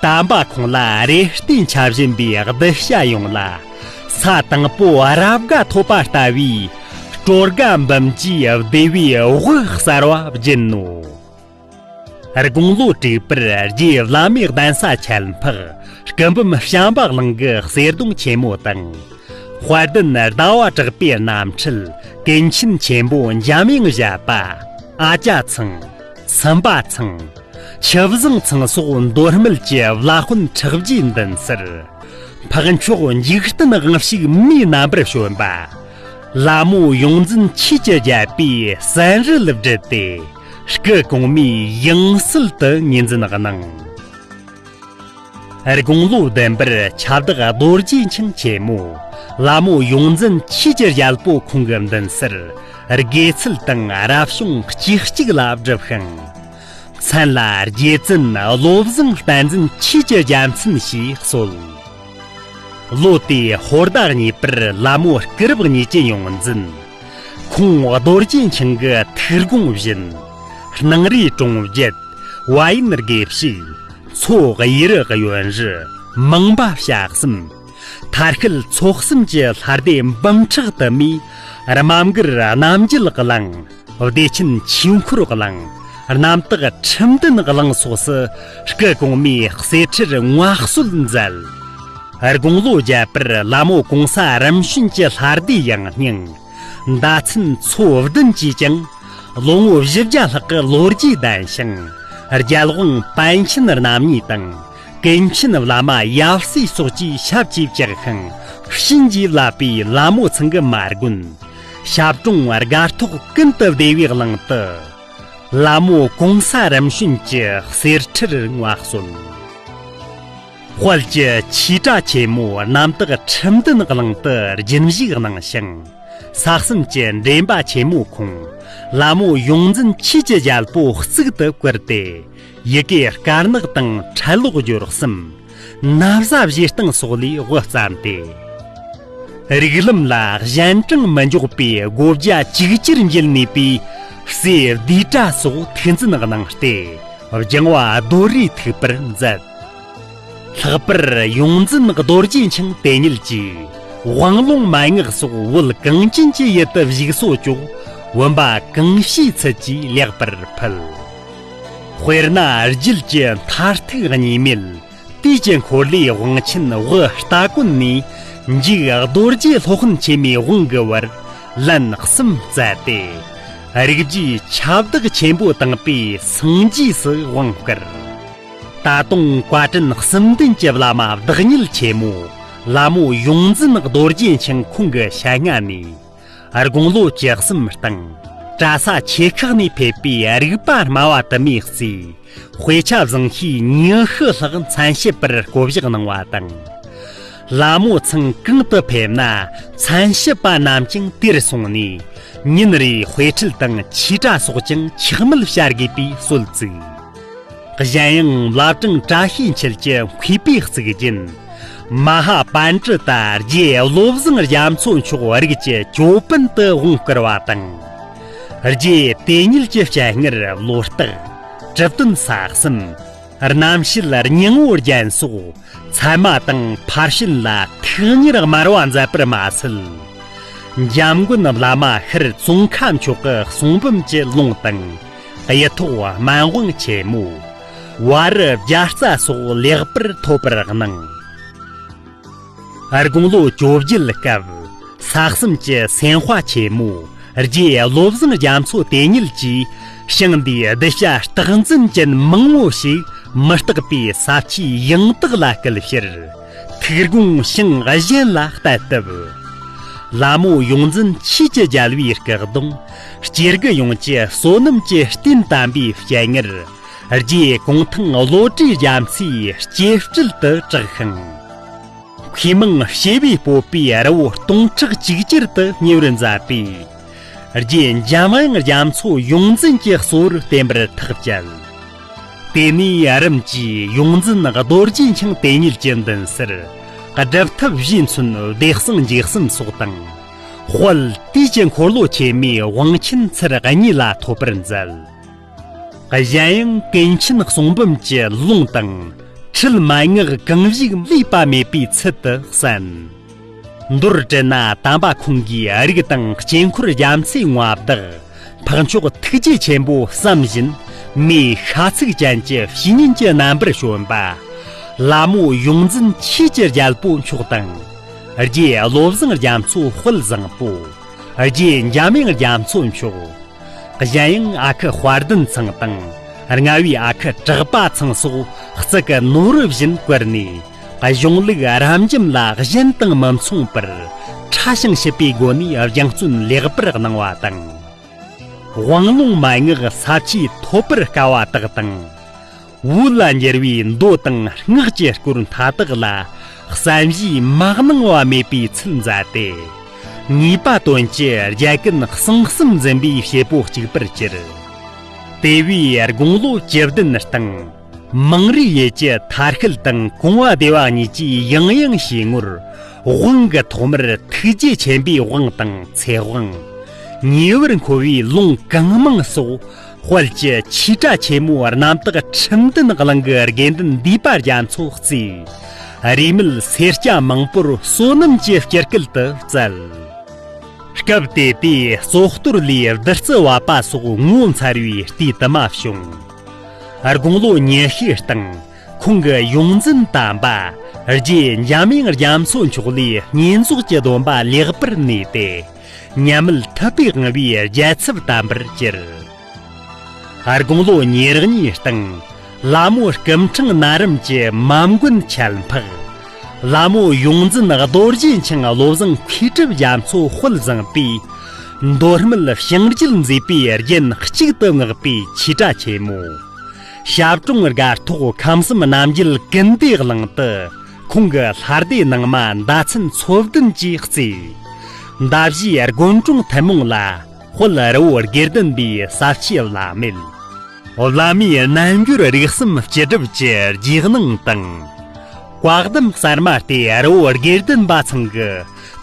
དམ་པ་ཁོང་ལ་རེ་ལྟོས་འཆའ་བཞིན་པའི་གདུལ་བྱ་ཡོངས་ལ་ས་དང་པོ་རབ་དགའ་ཐོབ་པ་ལྟ་བུའི་སྤྲོ་དགའ་འབུམ་གྱིས་བདེ་བའི་དབུགས་གསར་བ་སྦྱིན་ནོ། དགུང་ལོ་དྲུག་པར་རྗེ་བླ་མའི་གདན་ས་ཆད་འཕགས་སྐུ་འབུམ་བྱམས་པ་གླིང་གི་གསེར་གདུང་ཆེན་མོ་དང་། དཔལ་ལྡན་ཟླ་བ་གྲགས་པའི་རྣམ་འཕྲུལ་ཀུན་མཁྱེན་ཆེན་པོ་འཇམ་དབྱངས་བཞད་པ། ཨ་ཅག་ཚང་། སུམ་པ་ཚང་། ཆུ་བཟང་ཚང་སོགས་མདོ་སྨད་ཀྱི་བླ་དཔོན་ཁྲག་རྗེས་མདུན་སར། འཕགས་མཆོག་འཇིག་རྟེན་དབང་ཕྱུག་མིའི་རྣམ་པར་བྱོན་པ། ལ་མོ་ཡོངས་འཛིན་ཆོས་ཀྱི་རྒྱལ་པོའི་གསན་རི་ལ་བྲིས་ཏེ། སྐུ་གོང་མའི་ཡང་སྲིད་དུ་ངོས་འཛིན་གནང་། དགུང་ལོ་བདུན་པར་ཁྱབ་བདག་རྡོ་རྗེ་འཆང་ཆེན་མོ་ལ་མོ་ཡོངས་འཛིན་ཆོས་ཀྱི་རྒྱལ་པོ་ཁོང་གི་མདུན་སར་དགེ་ཚུལ་དང་རབ་བྱུང་གཅིག་གཅིག་ལ་བསྒྲུབས་ཤིང་། མཚན་ལ་རྗེ་བཙུན་བློ་བཟང་བསྟན་འཛིན་ཆོས་ཀྱི་རྒྱལ་མཚན་ཞེས་གསོལ། ལོ་དེའི་ཧོར་ཟླ་གཉིས་པར་ལ་མོ་སྐུ་རབས་གཉིས་ཀྱི་ཡོངས་འཛིན། ཁོང་རྡོ་རྗེ་འཆང་གི་ཐུགས་དགོངས་བཞིན། སྣང་རིས་གྲོང་བརྒྱད། བ་ཡན་དགེ་བཤེས། མཚོ་གཡུ་རུ་གཡོན་རུ། མང་པ་བྱ་གསུམ། མཐར་བཤད་ཚོགས་གསུམ་གྱི་ལྷ་སྡེ་འབུམ་ཕྲག་དུ་མས་རྨ་མགར་རྣམ་རྒྱལ་གླིང་། བདེ་ཆེན་ཆོས་འཁོར་གླིང་། རྣམ་དག་ཁྲིམས་ལྡན་གླིང་སོགས་སུ་སྐུ་གོང་མའི་གསེར་ཁྲིར་མངའ་གསོལ་མཛད། དགུང་ལོ་བརྒྱད་པར་ལ་མོ་གོང་ས་རིམ་བྱོན་གྱི་ལྷ་སྡེ་ཡང་སྙིང་། ཟླ་མཚན་མཚོ་བདུན་གྱིས་ཀྱང་ལོ་ངོ་བཞི་བརྒྱ་ལྷག་གི་ལོ་རྒྱུས་ལྡན་ཞིང་། རྒྱལ་དབང་པཎ་ཆེན་རྣམ་གཉིས་དང་། ཀུན་མཁྱེན་བླ་མ་ཡབ་སྲས་སོགས་ཀྱིས་ཞབས་ཀྱིས་བཅགས་ཤིང་བྱིན་གྱིས་བརླབས་པའི་ལ་མོ་ཚང་གི་མ་དགོན། ཞབས་དྲུང་སྒར་ཐོག་ཀུན་ཏུ་བདེ་བའི་གླིང་དུ། ལ་མོ་གོང་ས་རིམ་བྱོན་གྱི་གསེར་ཁྲིར་མངའ་གསོལ། དཔལ་གྱི་ཆོས་གྲྭ་ཆེན་མོ་རྣམ་དག་ཁྲིམས་ལྡན་གླིང་དུ་རྒྱུན་བཞུགས་གནང་ཞིང་། ས་གསུམ་གྱི་འདྲེན་པ་ཆེན་མོ་ཁོང་ལ་མོ་ཡོངས་འཛིན་ཆོས་ཀྱི་རྒྱལ་པོ་གཙུག་ཏུ་བཀུར་ཏེ། ཡི་གེ་དཀར་ནག་དང་འཕྲལ་ལོག་སྦྱོར་གསུམ། ན་བཟའ་བཞེས་སྟངས་སོགས་ལས་དབུ་བརྩམས་ཏེ། རིགས་ལམ་ལ་གཞན་དྲིང་མི་འཇོག་པའི་སྒོ་བརྒྱ་ཅིག་ཅར་འབྱེད་ནུས་པའི་སྲས་བསྡུས་གྲྭ་སོགས་ཐུགས་འཛིན་གནང་སྟེ། སྦྱང་བ་རྡོ་རིང་ཐུག་པར་མཛད། ལྷག་པར་ཡོངས་འཛིན་རྡོ་རྗེ་འཆང་དེ་ཉིད་ཀྱིས་དབང་ལུང་མན་ངག་སོགས་བོད་གངས་ཅན་གྱི་ཡུལ་དུ་བཞུགས་སོ་ཅོག་བུམ་པ་གང་བྱོའི་ཚུལ་གྱིས་ལེགས་པར་ཕུལ། དཔེར་ན་རྒྱུད་ཀྱི་མཐར་ཐུག་གཉིས་མེད་དུས་ཀྱི་འཁོར་ལོའི་དབང་ཆེན་དབུ་སྟ་གོན་ནས་འཇུག་རྡོ་རྗེ་སློབ་དཔོན་ཆེན་མོའི་དབང་གི་བར་ལན་གསུམ་བསྩལ་ཏེ། རིགས་རྒྱུད་ཁྱབ་བདག་ཆེན་པོ་དང་པོའི་སངས་རྒྱས་སུ་དབང་བསྐུར། ད་དུང་བཀའ་དྲིན་གསུམ་ལྡན་གྱི་བླ་མ་བདག་ཉིད་ཆེན་མོ་ལྷ་མོ་ཡོངས་འཛིན་རྡོ་རྗེ་འཆང་ཁོང་གི་ཞལ་སྔ་ནས། དགུང་ལོ་བཅུ་གསུམ་སྟེང་གྲྭ་ས་ཆེ་ཁག་ནས་ཕེབས་པའི་རིག་པ་སྨྲ་བ་དུ་མའི་གཙོས་དཔེ་ཆ་བཟང་ཤོས་ཉི་ཤུ་ལྷག་མཚན་ཞིབ་པར་བསྐོ་བཞག་གནང་བ་དང་། ལྷ་མོ་ཚང་གང་དུ་ཕེབས་ན་མཚན་ཞིབ་པ་རྣམས་ཀྱང་དེར་སོང་ནས་ཉིན་རེའི་དཔེ་ཁྲིད་དང་ཆོས་གྲྭ་སོགས་ཀྱང་ཆག་མེད་བྱ་དགོས་པའི་སྲོལ་བཙུགས། གཞན་ཡང་བླ་བྲང་བཀྲ་ཤིས་འཁྱིལ་གྱི་མཁས་པའི་གཙུག་རྒྱན་མ་ཧཱ་པཎྜི་ཏ་རྗེ་བློ་བཟང་རྒྱ་མཚོ་མཆོག་རིགས་ཀྱི་ཅོད་པན་དུ་དབང་བསྐུར་བ་དང་། རྗེ་དེ་ཉིད་ཀྱི་སྤྱན་སྔར་བློ་རྟགས་གྲུབ་དོན་ས་གསུམ་རྣམ་བཤད་སྙིང་བོ་རྒྱན་སོགས་ཚད་མ་དང་ཕར་ཕྱིན་ལ་ཐེག་གཉེར་དམར་བ་མཛད་པར་མ་ཟད། འཇམ་མགོན་བླ་མ་ཤར་ཙོང་ཁ་མཆོག་གི་གསུང་འབུམ་གྱི་ལུང་དང་གཡུ་ཐོག་སྨན་དབང་ཆེན་མོ། བ་རི་བརྒྱ་རྩ་སོགས་ལེགས་པར་ཐོབ་པར་གནང་། དགུང་ལོ་བཅོ་བརྒྱད་སྐབས་ས་གསུམ་གྱི་སེམས་དཔའ་ཆེན་མོ་རྗེ་བློ་བཟང་རྒྱ་མཚོ་དེ་ཉིད་ཀྱིས་ཞིང་འདིའི་གདུལ་བྱ་རྟག་འཛིན་ཅན་མང་བོ་ཞིག་མི་རྟག་པའི་ས་ཆའི་ཡང་དག་ལ་བསྐུལ་ཕྱིར། ཐུགས་དགོངས་ཞིང་གཞན་ལ་གཏད་བཏབ། ལྷ་མོ་ཡོངས་འཛིན་ཆོས་ཀྱི་རྒྱལ་བའི་སྐུ་གདུང་སྐྱེ་རྒུ་ཡོངས་ཀྱི་བསོད་ནམས་ཀྱི་རྟེན་དམ་པའི་སྤྱན་སྔར་རྗེ་གུང་ཐང་བློ་གྲོས་རྒྱ་མཚོའི་སྐྱེ་སྤྲུལ་དུ་གྲགས་ཤིང་། མཁས་མང་བྱེ་བའི་སྤོབས་པའི་རི་བོ་སྟོང་ཕྲག་གཅིག་གྱུར་དུ་ཉེ་བར་མཛད་པས། རྗེ་འཇམ་དབྱངས་རྒྱ་མཚོ་ཡོངས་འཛིན་གྱི་གཙོ་བོར་བསྟེན་པར་ཐག་བཅད། དེ་ནས་རིམ་གྱིས་ཡོངས་འཛིན་རྡོ་རྗེ་འཆང་དེ་ཉིད་ཀྱི་མདུན་སར་སྒྲུབ་ཐབས་བཞིས་མཚོན་བདེ་གསང་འཇིགས་གསུམ་སོགས་དང་། དཔལ་དུས་ཀྱི་འཁོར་ལོ་ཆེན་མོའི་དབང་ཆེན་ཚར་གཉིས་ལ་ཐོབ་པར་མཛད། གཞན་ཡང་ཀུན་མཁྱེན་གསུང་འབུམ་གྱི་ལུང་དང་ཁྲིད་མན་ངག་གང་ཞིག་ལུས་པ་མེད་པའི་ཚུལ་དུ་གསན། མདོར་དྲིལ་ན་དམ་པ་ཁོང་གིས་རིགས་དང་དཀྱིལ་འཁོར་རྒྱ་མཚོའི་མངའ་བདག་འཕགས་མཆོག་ཐུགས་རྗེ་ཆེན་པོ་བསམ་བཞིན་མིའི་ཤ་ཚུགས་ཅན་གྱི་བཤེས་གཉེན་གྱི་རྣམ་པར་བྱོན་པ། ལྷ་མོ་ཡོངས་འཛིན་ཆོས་ཀྱི་རྒྱལ་པོ་མཆོག་དང་། རྗེ་བློ་བཟང་རྒྱ་མཚོ་དཔལ་བཟང་པོ། རྗེ་འཇམ་དབྱངས་རྒྱ་མཚོ་མཆོག་གཞན་ཡང་ཨ་ཁུ་དཔལ་ལྡན་ཚང་དང་། ལྔ་བའི་ཨ་ཁུ་གྲགས་པ་ཚང་སོགས་གཙུག་གི་ནོར་བུ་བཞིན་བཀུར་ནས། གཞུང་ལུགས་རབ་འབྱམས་ལ་གཞན་དང་མི་མཚུངས་པར་ཕྲ་ཞིང་ཞིབ་པའི་སྒོ་ནས་སྦྱང་བརྩོན་ལེགས་པར་གནང་བ་དང་། དབང་ལུང་མན་ངག་ས་བཅུའི་ཐོབ་པར་དཀའ་བ་དག་དང་། བོད་ལ་འགྱུར་བའི་མདོ་དང་སྔགས་ཀྱི་སྐོར་མཐའ་དག་ལ་བསམ་གཞིག་མ་གནང་བ་མེད་པའི་ཚུལ་མཛད་དེ། ངེས་པ་དོན་གྱི་རྒྱལ་ཀུན་གསང་གསུམ་འཛིན་པའི་བྱེད་པོ་གཅིག་པར་གྱུར། དེ་བས་དགུང་ལོ་བཅུ་བདུན་སྟེང་། མང་རུའི་ཡུལ་གྱི་མཐར་ཤུལ་དང་གོང་བ་སྡེ་བ་གཉིས་ཀྱིས་ཡང་ཡང་བྱས་ངོར་དབང་གི་ཐོག་མར་ཐུགས་རྗེ་ཆེན་པོའི་དབང་དང་ཚེ་དབང་། ཉེ་བར་མཁོ་བའི་ལུང་གང་མང་སོགས། དཔལ་གྱི་ཆོས་གྲྭ་ཆེན་མོ་རྣམ་དག་ཁྲིམས་ལྡན་གླིང་གི་དགེ་འདུན་འདུས་པ་རྒྱ་མཚོ་གཙོས། རིས་མེད་སེར་སྐྱ་མང་པོར་བསོད་ནམས་ཀྱི་སྤྱིལ་སྐུད་དུ་བསྩལ། སྐབས་དེ་དུས་གཙོ་གཏོར་ལས་བདུད་རྩི་བབས་པ་སོགས་ངོ་མཚར་བའི་ལྟས་དུ་མ་བྱུང་། དགུང་ལོ་ཉི་ཤུའི་སྟེང་ཁོང་གི་ཡོངས་འཛིན་དམ་པ་རྗེ་འཇམ་དབྱངས་རྒྱ་མཚོ་མཆོག་ལས་བསྙེན་རྫོགས་ཀྱི་སྡོམ་པ་ལེགས་པར་ནོས་ཏེ། མཉམ་མེད་ཐུབ་པའི་དབང་པོའི་རྒྱལ་ཚབ་དམ་པར་གྱུར། དགུང་ལོ་ཉེར་གཉིས་སྟེང་ལྷ་མོ་སྐུ་ཕྲེང་ན་རིམ་གྱི་མ་མགོན་ཁྱད་འཕགས། ལྷ་མོ་ཡོངས་འཛིན་རྡོ་རྗེ་འཆང་བློ་བཟང་མཁས་གྲུབ་རྒྱ་མཚོ་དཔལ་བཟང་པོས་མདོ་སྨད་བྱང་རྒྱུད་མཛེས་པའི་རྒྱན་གཅིག་ཏུ་བསྔགས་པའི་ཆོས་གྲྭ་ཆེན་མོ། ཞབས་དྲུང་དགའ་ཐོག་ཁམས་གསུམ་རྣམ་རྒྱལ་ཀུན་བདེའི་གླིང་དུ་ཁོང་གི་ལྷ་སྡེ་ནང་མ་མདའ་ཚན་ཚོ་བདུན་གྱིས་གཙོས། མདའ་བཞིའི་དགོན་གྲོང་ཐུན་མོང་ལ་དཔལ་རི་བོ་དགེ་ལྡན་པའི་ཟབ་ཆོས་བླ་མེད། བླ་མའི་རྣལ་འབྱོར་རིགས་གསུམ་སྤྱི་སྒྲུབ་ཀྱི་རྗེས་གནང་དང་། བཀའ་གདམས་གསར་མ་སྟེ་རི་བོ་དགེ་ལྡན་པ་ཚང་གི་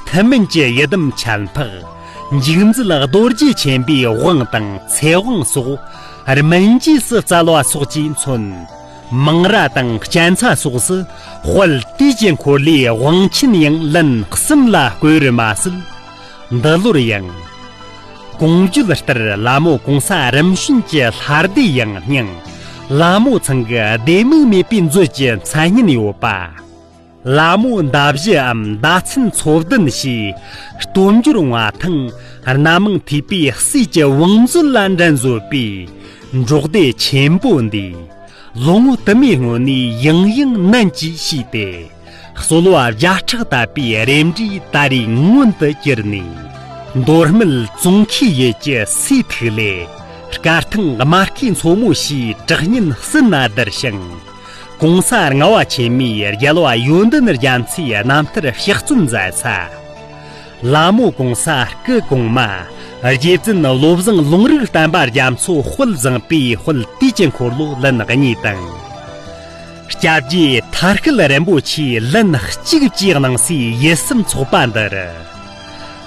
ཐུན་མིན་གྱི་ཡི་དམ་ཁྱད་འཕགས། འཇིགས་མཛད་རྡོ་རྗེ་ཆེན་པོའི་དབང་དང་ཚེ་དབང་སོགས་ སྨན་རྗེས་སུ་བཙལ་བ་སོགས་ཀྱིས་མཚོན། མང་ར་དང་གཅན་ཚ་སོགས་སུ་དཔལ་དུས་ཀྱི་འཁོར་ལོའི་དབང་ཆེན་ཡང་ལན་གསུམ་ལ་བསྐོར་བར་མ་ཟད། འདི་ལོར་ཡང་། གོང་བརྗོད་ལྟར་ལ་མོ་གོང་ས་རིམ་བྱོན་གྱི་ལྷ་སྡེ་ཡང་སྙིང་། ལ་མོ་ཚང་གི་ལྡེ་མིག་མེད་པའི་མཛོད་ཀྱི་མཚན་སྙན་ཡོད་པ། ལ་མོ་མདའ་བཞིའམ་མདའ་ཚན་ཚོ་བདུན་ཞེས་སྟོབས་འབྱོར་མངའ་ཐང་སྣ་མང་ཐོས་པའི་སྲས་ཀྱི་བང་མཛོད་ལ་འགྲན་བཟོད་པའི་འབྲོག་སྡེ་ཆེན་པོ་འདིའི་ལོ་ངོ་དུ་མའི་སྔོན་ནས་ཡང་ཡང་ནན་གྱིས་བྱས་ཏེ། གསོལ་བ་བརྒྱ་ཕྲག་བཏབ་པའི་རེ་འབྲས་ད་རེས་མངོན་དུ་གྱུར་ནས། མདོ་སྨད་ཙོང་ཁའི་ཡུལ་གྱི་སའི་ཐིག་ལེ་སྐར་ཐང་དམར་ཁའི་མཚོ་མོ་ཞེས་གྲགས་སྙན་ཟིན་ན་བསྡུར་ཞིང་། གོང་ས་ལྔ་བ་ཆེན་མོའི་རྒྱལ་བ་ཡོན་ཏན་རྒྱ་མཚོའི་རྣམ་ཐར་ཕྱག་བཙུན་མཛད་ས། ལ་མོ་གོང་ས་སྐུ་གོང་མ་རྗེ་བཙུན་བློ་བཟང་ལུང་རིགས་བསྟན་པ་རྒྱ་མཚོ་དཔལ་བཟང་པོའི་དཔལ་དུས་ཀྱི་འཁོར་ལོ་ལན་གཉིས་དང་། སྐྱབས་རྗེ་ཐར་སྐལ་རིན་པོ་ཆེའི་ལན་གཅིག་བཅས་གནང་སའི་ཡིད་སེམས་ཚོགས་པ་འདིར།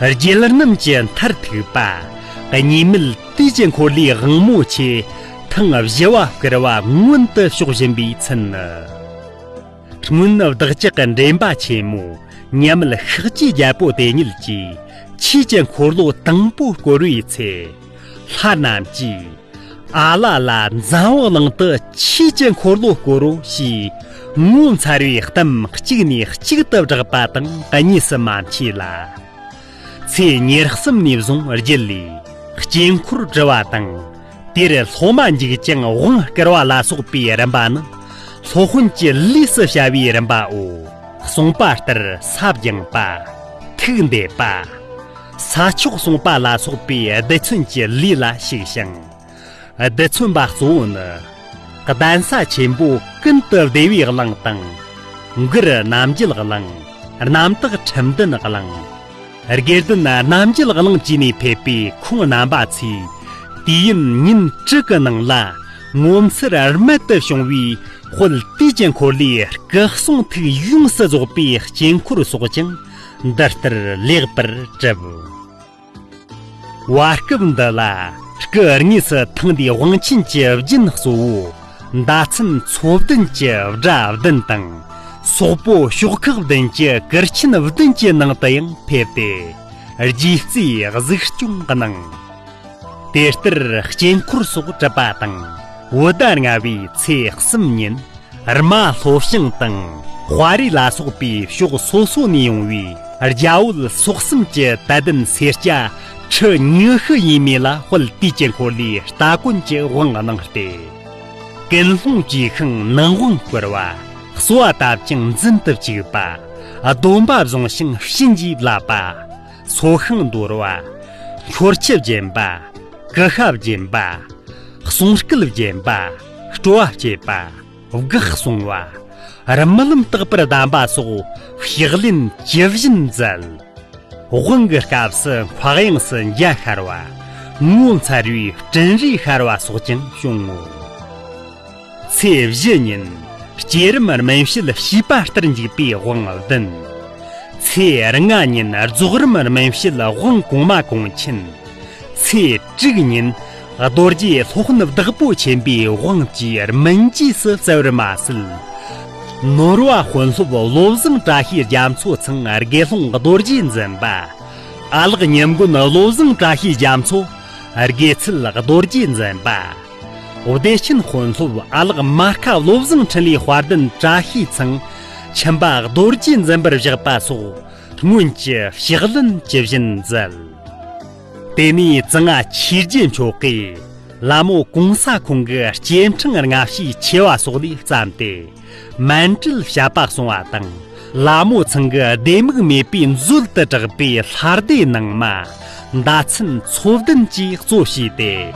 རྒྱལ་རྣམས་ཀྱི་མཐར་ཐུག་པ། གཉིས་མེད་དུས་ཀྱི་འཁོར་ལོའི་དབང་མོ་ཆེ་ཐེངས་བཞི་བ་བསྐུར་བ་མངོན་དུ་ཕྱོགས་བཞིན་པའི་ཚུན་ནི། སྔོན་བདག་ཅག་གི་འདྲེན་པ་ཆེན་མོ་མཉམ་མེད་ཤཱཀྱའི་རྒྱལ་པོ་དེ་ཉིད་ཀྱིས་ཆོས་ཀྱི་འཁོར་ལོ་དང་པོ་བསྐོར་བའི་ཚེ། ལྷ་རྣམས་ཀྱིས། ཨ་ལ་ལ་འཛམ་བུ་གླིང་དུ་ཆོས་ཀྱི་འཁོར་ལོ་བསྐོར་རོ་ཞེས་ངོ་མཚར་བའི་གཏམ་གཅིག་ནས་གཅིག་ཏུ་བསྒྲགས་པ་དང་གཉིས་སུ་མ་མཆིས་ལ། ཚེས་ཉེར་གསུམ་ནས་བཟུང་རྒྱུད་ལས་དཀྱིལ་འཁོར་བྲི་བ་དང་། དེར་སློབ་མ་འཇུག་ཅིང་དབང་བསྐུར་བ་ལ་སོགས་པའི་རིམ་པ་ནི། སློབ་དཔོན་གྱི་ལུས་སུ་བྱ་བའི་རིམ་པའོ། གསུངས་པ་ལྟར་ས་བརྒྱངས་པ། ཐུགས་འདེབས་པ། ས་ཕྱོགས་སྲུང་པ་ལ་སོགས་པའི་རྡུལ་ཚོན་གྱི་ལས་ལ་ཞུགས་ཤིང་། རྡུལ་ཚོན་པ་གཙོ་བོ་ནི། གདན་ས་ཆེན་པོ་ཀུན་ཏུ་བདེ་བའི་གླིང་དང་། མགུར་རྣམ་རྒྱལ་གླིང་། རྣམ་དག་ཁྲིམས་ལྡན་གླིང་། དགེ་ལྡན་རྣམ་རྒྱལ་གླིང་བཅས་ནས་ཕེབས་པའི་ཁོང་རྣམ་པ་ཚོས་དུས་ཡུན་ཉིན་དྲུག་གི་ནང་ལ་ངོ་མཚར་རྨད་དུ་བྱུང་བའི་དཔལ་དུས་ཀྱི་འཁོར་ལོའི་སྐུ་གསུང་ཐུགས་ཡོངས་སུ་རྫོགས་པའི་དཀྱིལ་འཁོར་སོགས་ཀྱང་འདི་ལྟར་ལེགས་པར་གྲུབ། བར་སྐབས་འདི་ལ་སྐུ་དངོས་སུ་ཐང་འདིའི་དབང་ཆེན་གྱི་རྒྱན་གཙོ་བོ་མདའ་ཚན་ཚོ་བདུན་གྱི་སྒྲ་བདུན་དང་སོག་པོ་ཤོག་ཁག་བདུན་གྱི་གུར་ཆེན་བདུན་གྱི་ནང་དུ་ཡང་ཕེབས་ཏེ་རྗེས་བརྩིས་གཟིགས་སྐྱོང་གནང་། དེ་ལྟར་དཀྱིལ་འཁོར་སོགས་གྲུབ་པ་དང་བོད་ཟླ་ལྔ་བའི་ཚེས་གསུམ་ཉིན། རྨ་ལྷོ་བྱང་དང་དཔའ་རིས་ལ་སོགས་པའི་ཕྱོགས་སོ་སོ་ནས་ཡོང་བའི་རྒྱ་བོད་སོག་གསུམ་གྱི་དད་ལྡན་སེར་སྐྱ་ཁྲི་ཉི་ཤུ་ཡས་མས་ལ་དཔལ་དུས་ཀྱི་འཁོར་ལོའི་སྟ་གོན་གྱི་དབང་གནང་སྟེ། ཀུན་སློང་བཅས་ཤིང་ནང་དབང་བསྐུར་བ། གསོལ་བ་བཏབ་ཅིང་འཛིན་དུ་བཅུག་པ། སྡོམ་པ་བཟུང་ཞིང་བྱིན་གྱིས་བརླབས་པ། སོ་ཤིང་འདོར་བ། འཁྱོར་ཆུ་སྦྱིན་པ། ཀུ་ཤ་སྦྱིན་པ། གསུང་སྐད་སྦྱིན་པ། སྤྲོ་བ་བསྐྱེད་པ། བགེགས་སྲུང་བ། རྨི་ལམ་རྟག་པར་གདམས་པ་སོགས་ཕྱག་ལེན་ཇི་བཞིན་མཛད། དབང་གི་སྐབས་སུ་མཁའ་དབྱིངས་སུ་འཇའ་ཤར་བ། ངོ་མཚར་བའི་སྤྲིན་རིས་ཤར་བ་སོགས་ཀྱང་བྱུང་ངོ་། ཚེས་བཞི་ཉིན་བསྐྱེད་རིམ་སྨིན་བྱེད་བྱིས་པ་ལྟར་འཇུག་པའི་དབང་བདུན། ཚེས་ལྔ་ཉིན་རྫོགས་རིམ་སྨིན་བྱེད་དབང་གོང་མ་གོང་ཆེན། ཚེས་དྲུག་ཉིན་རྡོ་རྗེ་སློབ་དཔོན་བདག་པོ་ཆེན་པོའི་དབང་གིས་སྨིན་རྗེས་སུ་བཙལ་བར་མ་ཟད། ནོར་བ་དཔོན་སློབ་བློ་བཟང་བཀྲ་ཤིས་རྒྱ་མཚོ་ཚང་དགེ་སློང་རྡོ་རྗེ་འཛིན་པ། ཨ་ལགས་ཉིན་མགོན་བློ་བཟང་བཀྲ་ཤིས་རྒྱ་མཚོ་དགེ་ཚུལ་རྡོ་རྗེ་འཛིན་པ། བདེ་ཆེན་དཔོན་སློབ་ཨ་ལགས་མ་ཁ་བློ་བཟང་འཕྲིན་ལས་དཔལ་ལྡན་བཀྲ་ཤིས་ཚང་ཁྱིམ་པ་རྡོ་རྗེ་འཛིན་པར་བཞག་པ་སོགས། སྔོན་གྱི་ཕྱག་ལེན་ཇི་བཞིན་མཛད། དེ་ནས་ཙི་ང་ཆོས་རྗེ་མཆོག་གིས་ལ་མོ་གོང་ས་ཁོང་གི་སྐྱེ་ཕྲེང་སྔ་ཕྱིའི་ཆེ་བ་སོགས་ལས་བརྩམས་ཏེ་མཎྜལ་བཤད་པ་གསུང་བ་དང་ལ་མོ་ཚང་གི་ལྡེ་མིག་མེད་པའི་མཛོད་དུ་གྲགས་པའི་ལྷ་སྡེ་ནང་མ་མདའ་ཚན་ཚོ་བདུན་གྱིས་གཙོ་བྱས་ཏེ།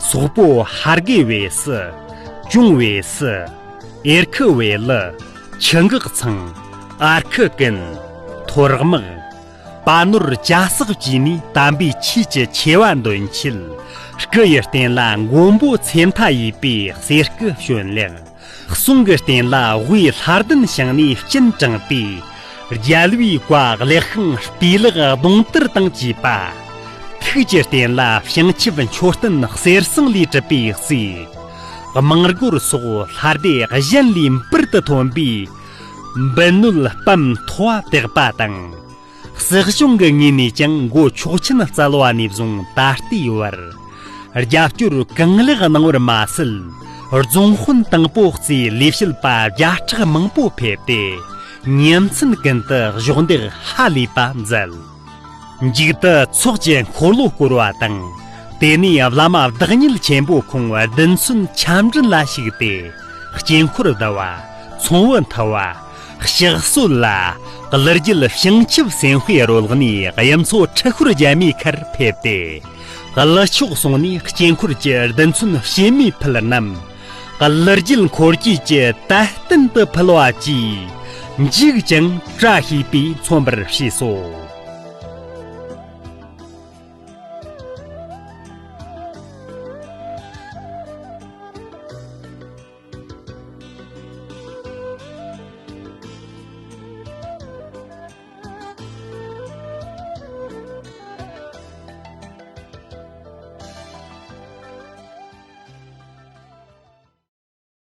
སོག་པོ་ཧར་དགེ་བེ་སི། ཅུང་བེ་སི། ཨེར་ཁི་བེ་ལི། ཆུ་འགག་ཚང་། ཨར་ཁི་ཀུན། ཐོར་དམག་པ་ནོར་ཇ་སག་བཅས་ནས་དམ་པའི་ཆོས་ཀྱི་ཆེ་བ་འདོན་ཆེད། སྐུ་ཡི་རྟེན་ལ་མགོན་པོ་ཚེ་མཐའ་ཡས་པའི་གསེར་སྐུ་བྱོན་ལེགས། གསུང་གི་རྟེན་ལ་དབུས་ལྷ་ལྡན་ཞིང་ནས་སྤྱན་དྲངས་པའི་རྒྱལ་བའི་བཀའ་ལེགས་ཤིང་བསྟོད་ལེགས་གདུང་དར་དང་བཅས་པ། སྐུད་ཀྱི་རྟེན་ལ་བྱང་ཆུབ་མཆོད་རྟེན་གསེར་ཟངས་ལས་གྲུབ་པའི་རྩིས། དམངས་སྒོར་སོགས་ལྷ་སྡེ་གཞན་ལས་འབུར་དུ་ཐོན་པའི་འབུལ་ནོད་སྤམ་མཐོ་བ་དེག་པ་དང་། སྲིད་གཞུང་གི་ངོས་ནས་ཀྱང་འགོ་ཆོག་མཆན་སྩལ་བ་ནས་བཟུང་ད་ལྟའི་བར། རྒྱབ་སྐྱོར་གང་ལེགས་གནང་བར་མ་ཟད། རྫོང་དཔོན་དང་པོ་གཙོས་ལས་བྱེད་པ་བརྒྱ་ཕྲག་མང་པོ་ཕེབས་ཏེ། ཉིན་མཚན་ཀུན་ཏུ་གཞོགས་འདེགས་ཧ་ལས་པ་མཛད། མཇུག་ཏུ་ཚོགས་ཀྱི་འཁོར་ལོ་བསྐོར་བ་དང་། དེ་ནས་བླ་མ་བདག་ཉིད་ཆེན་པོ་ཁོང་བདུན་ཚོན་ཆམ་མགྲིན་ལ་ཞུགས་ཏེ། དཀྱིལ་འཁོར་བསྡུ་བ། ཚོམ་བུ་མཐུད་པ། ཕྱག་སྲོལ་ལ། གླུ་རྒྱུད་བྱང་ཆུབ་སེམས་དཔའི་རོལ་དབྱངས་ནས་དབྱངས་མཚོ་ཁྲི་ཤོར་རྒྱལ་མའི་ཁར་ཕེབས་ཏེ། གླུ་ཆོག་གསུངས་ནས་དཀྱིལ་འཁོར་གྱི་བདུན་ཚོན་ཕྱེ་མའི་ཕུལ་རྣམས། གླུ་རྒྱུད་འཁོར་སྐྱེས་ཀྱི་དད་རྟེན་དུ་ཕུལ་བ་བཅས། མཇུག་ཀྱང་བཀྲ་ཤིས་པས་མཚོན་པར་བྱས་སོ།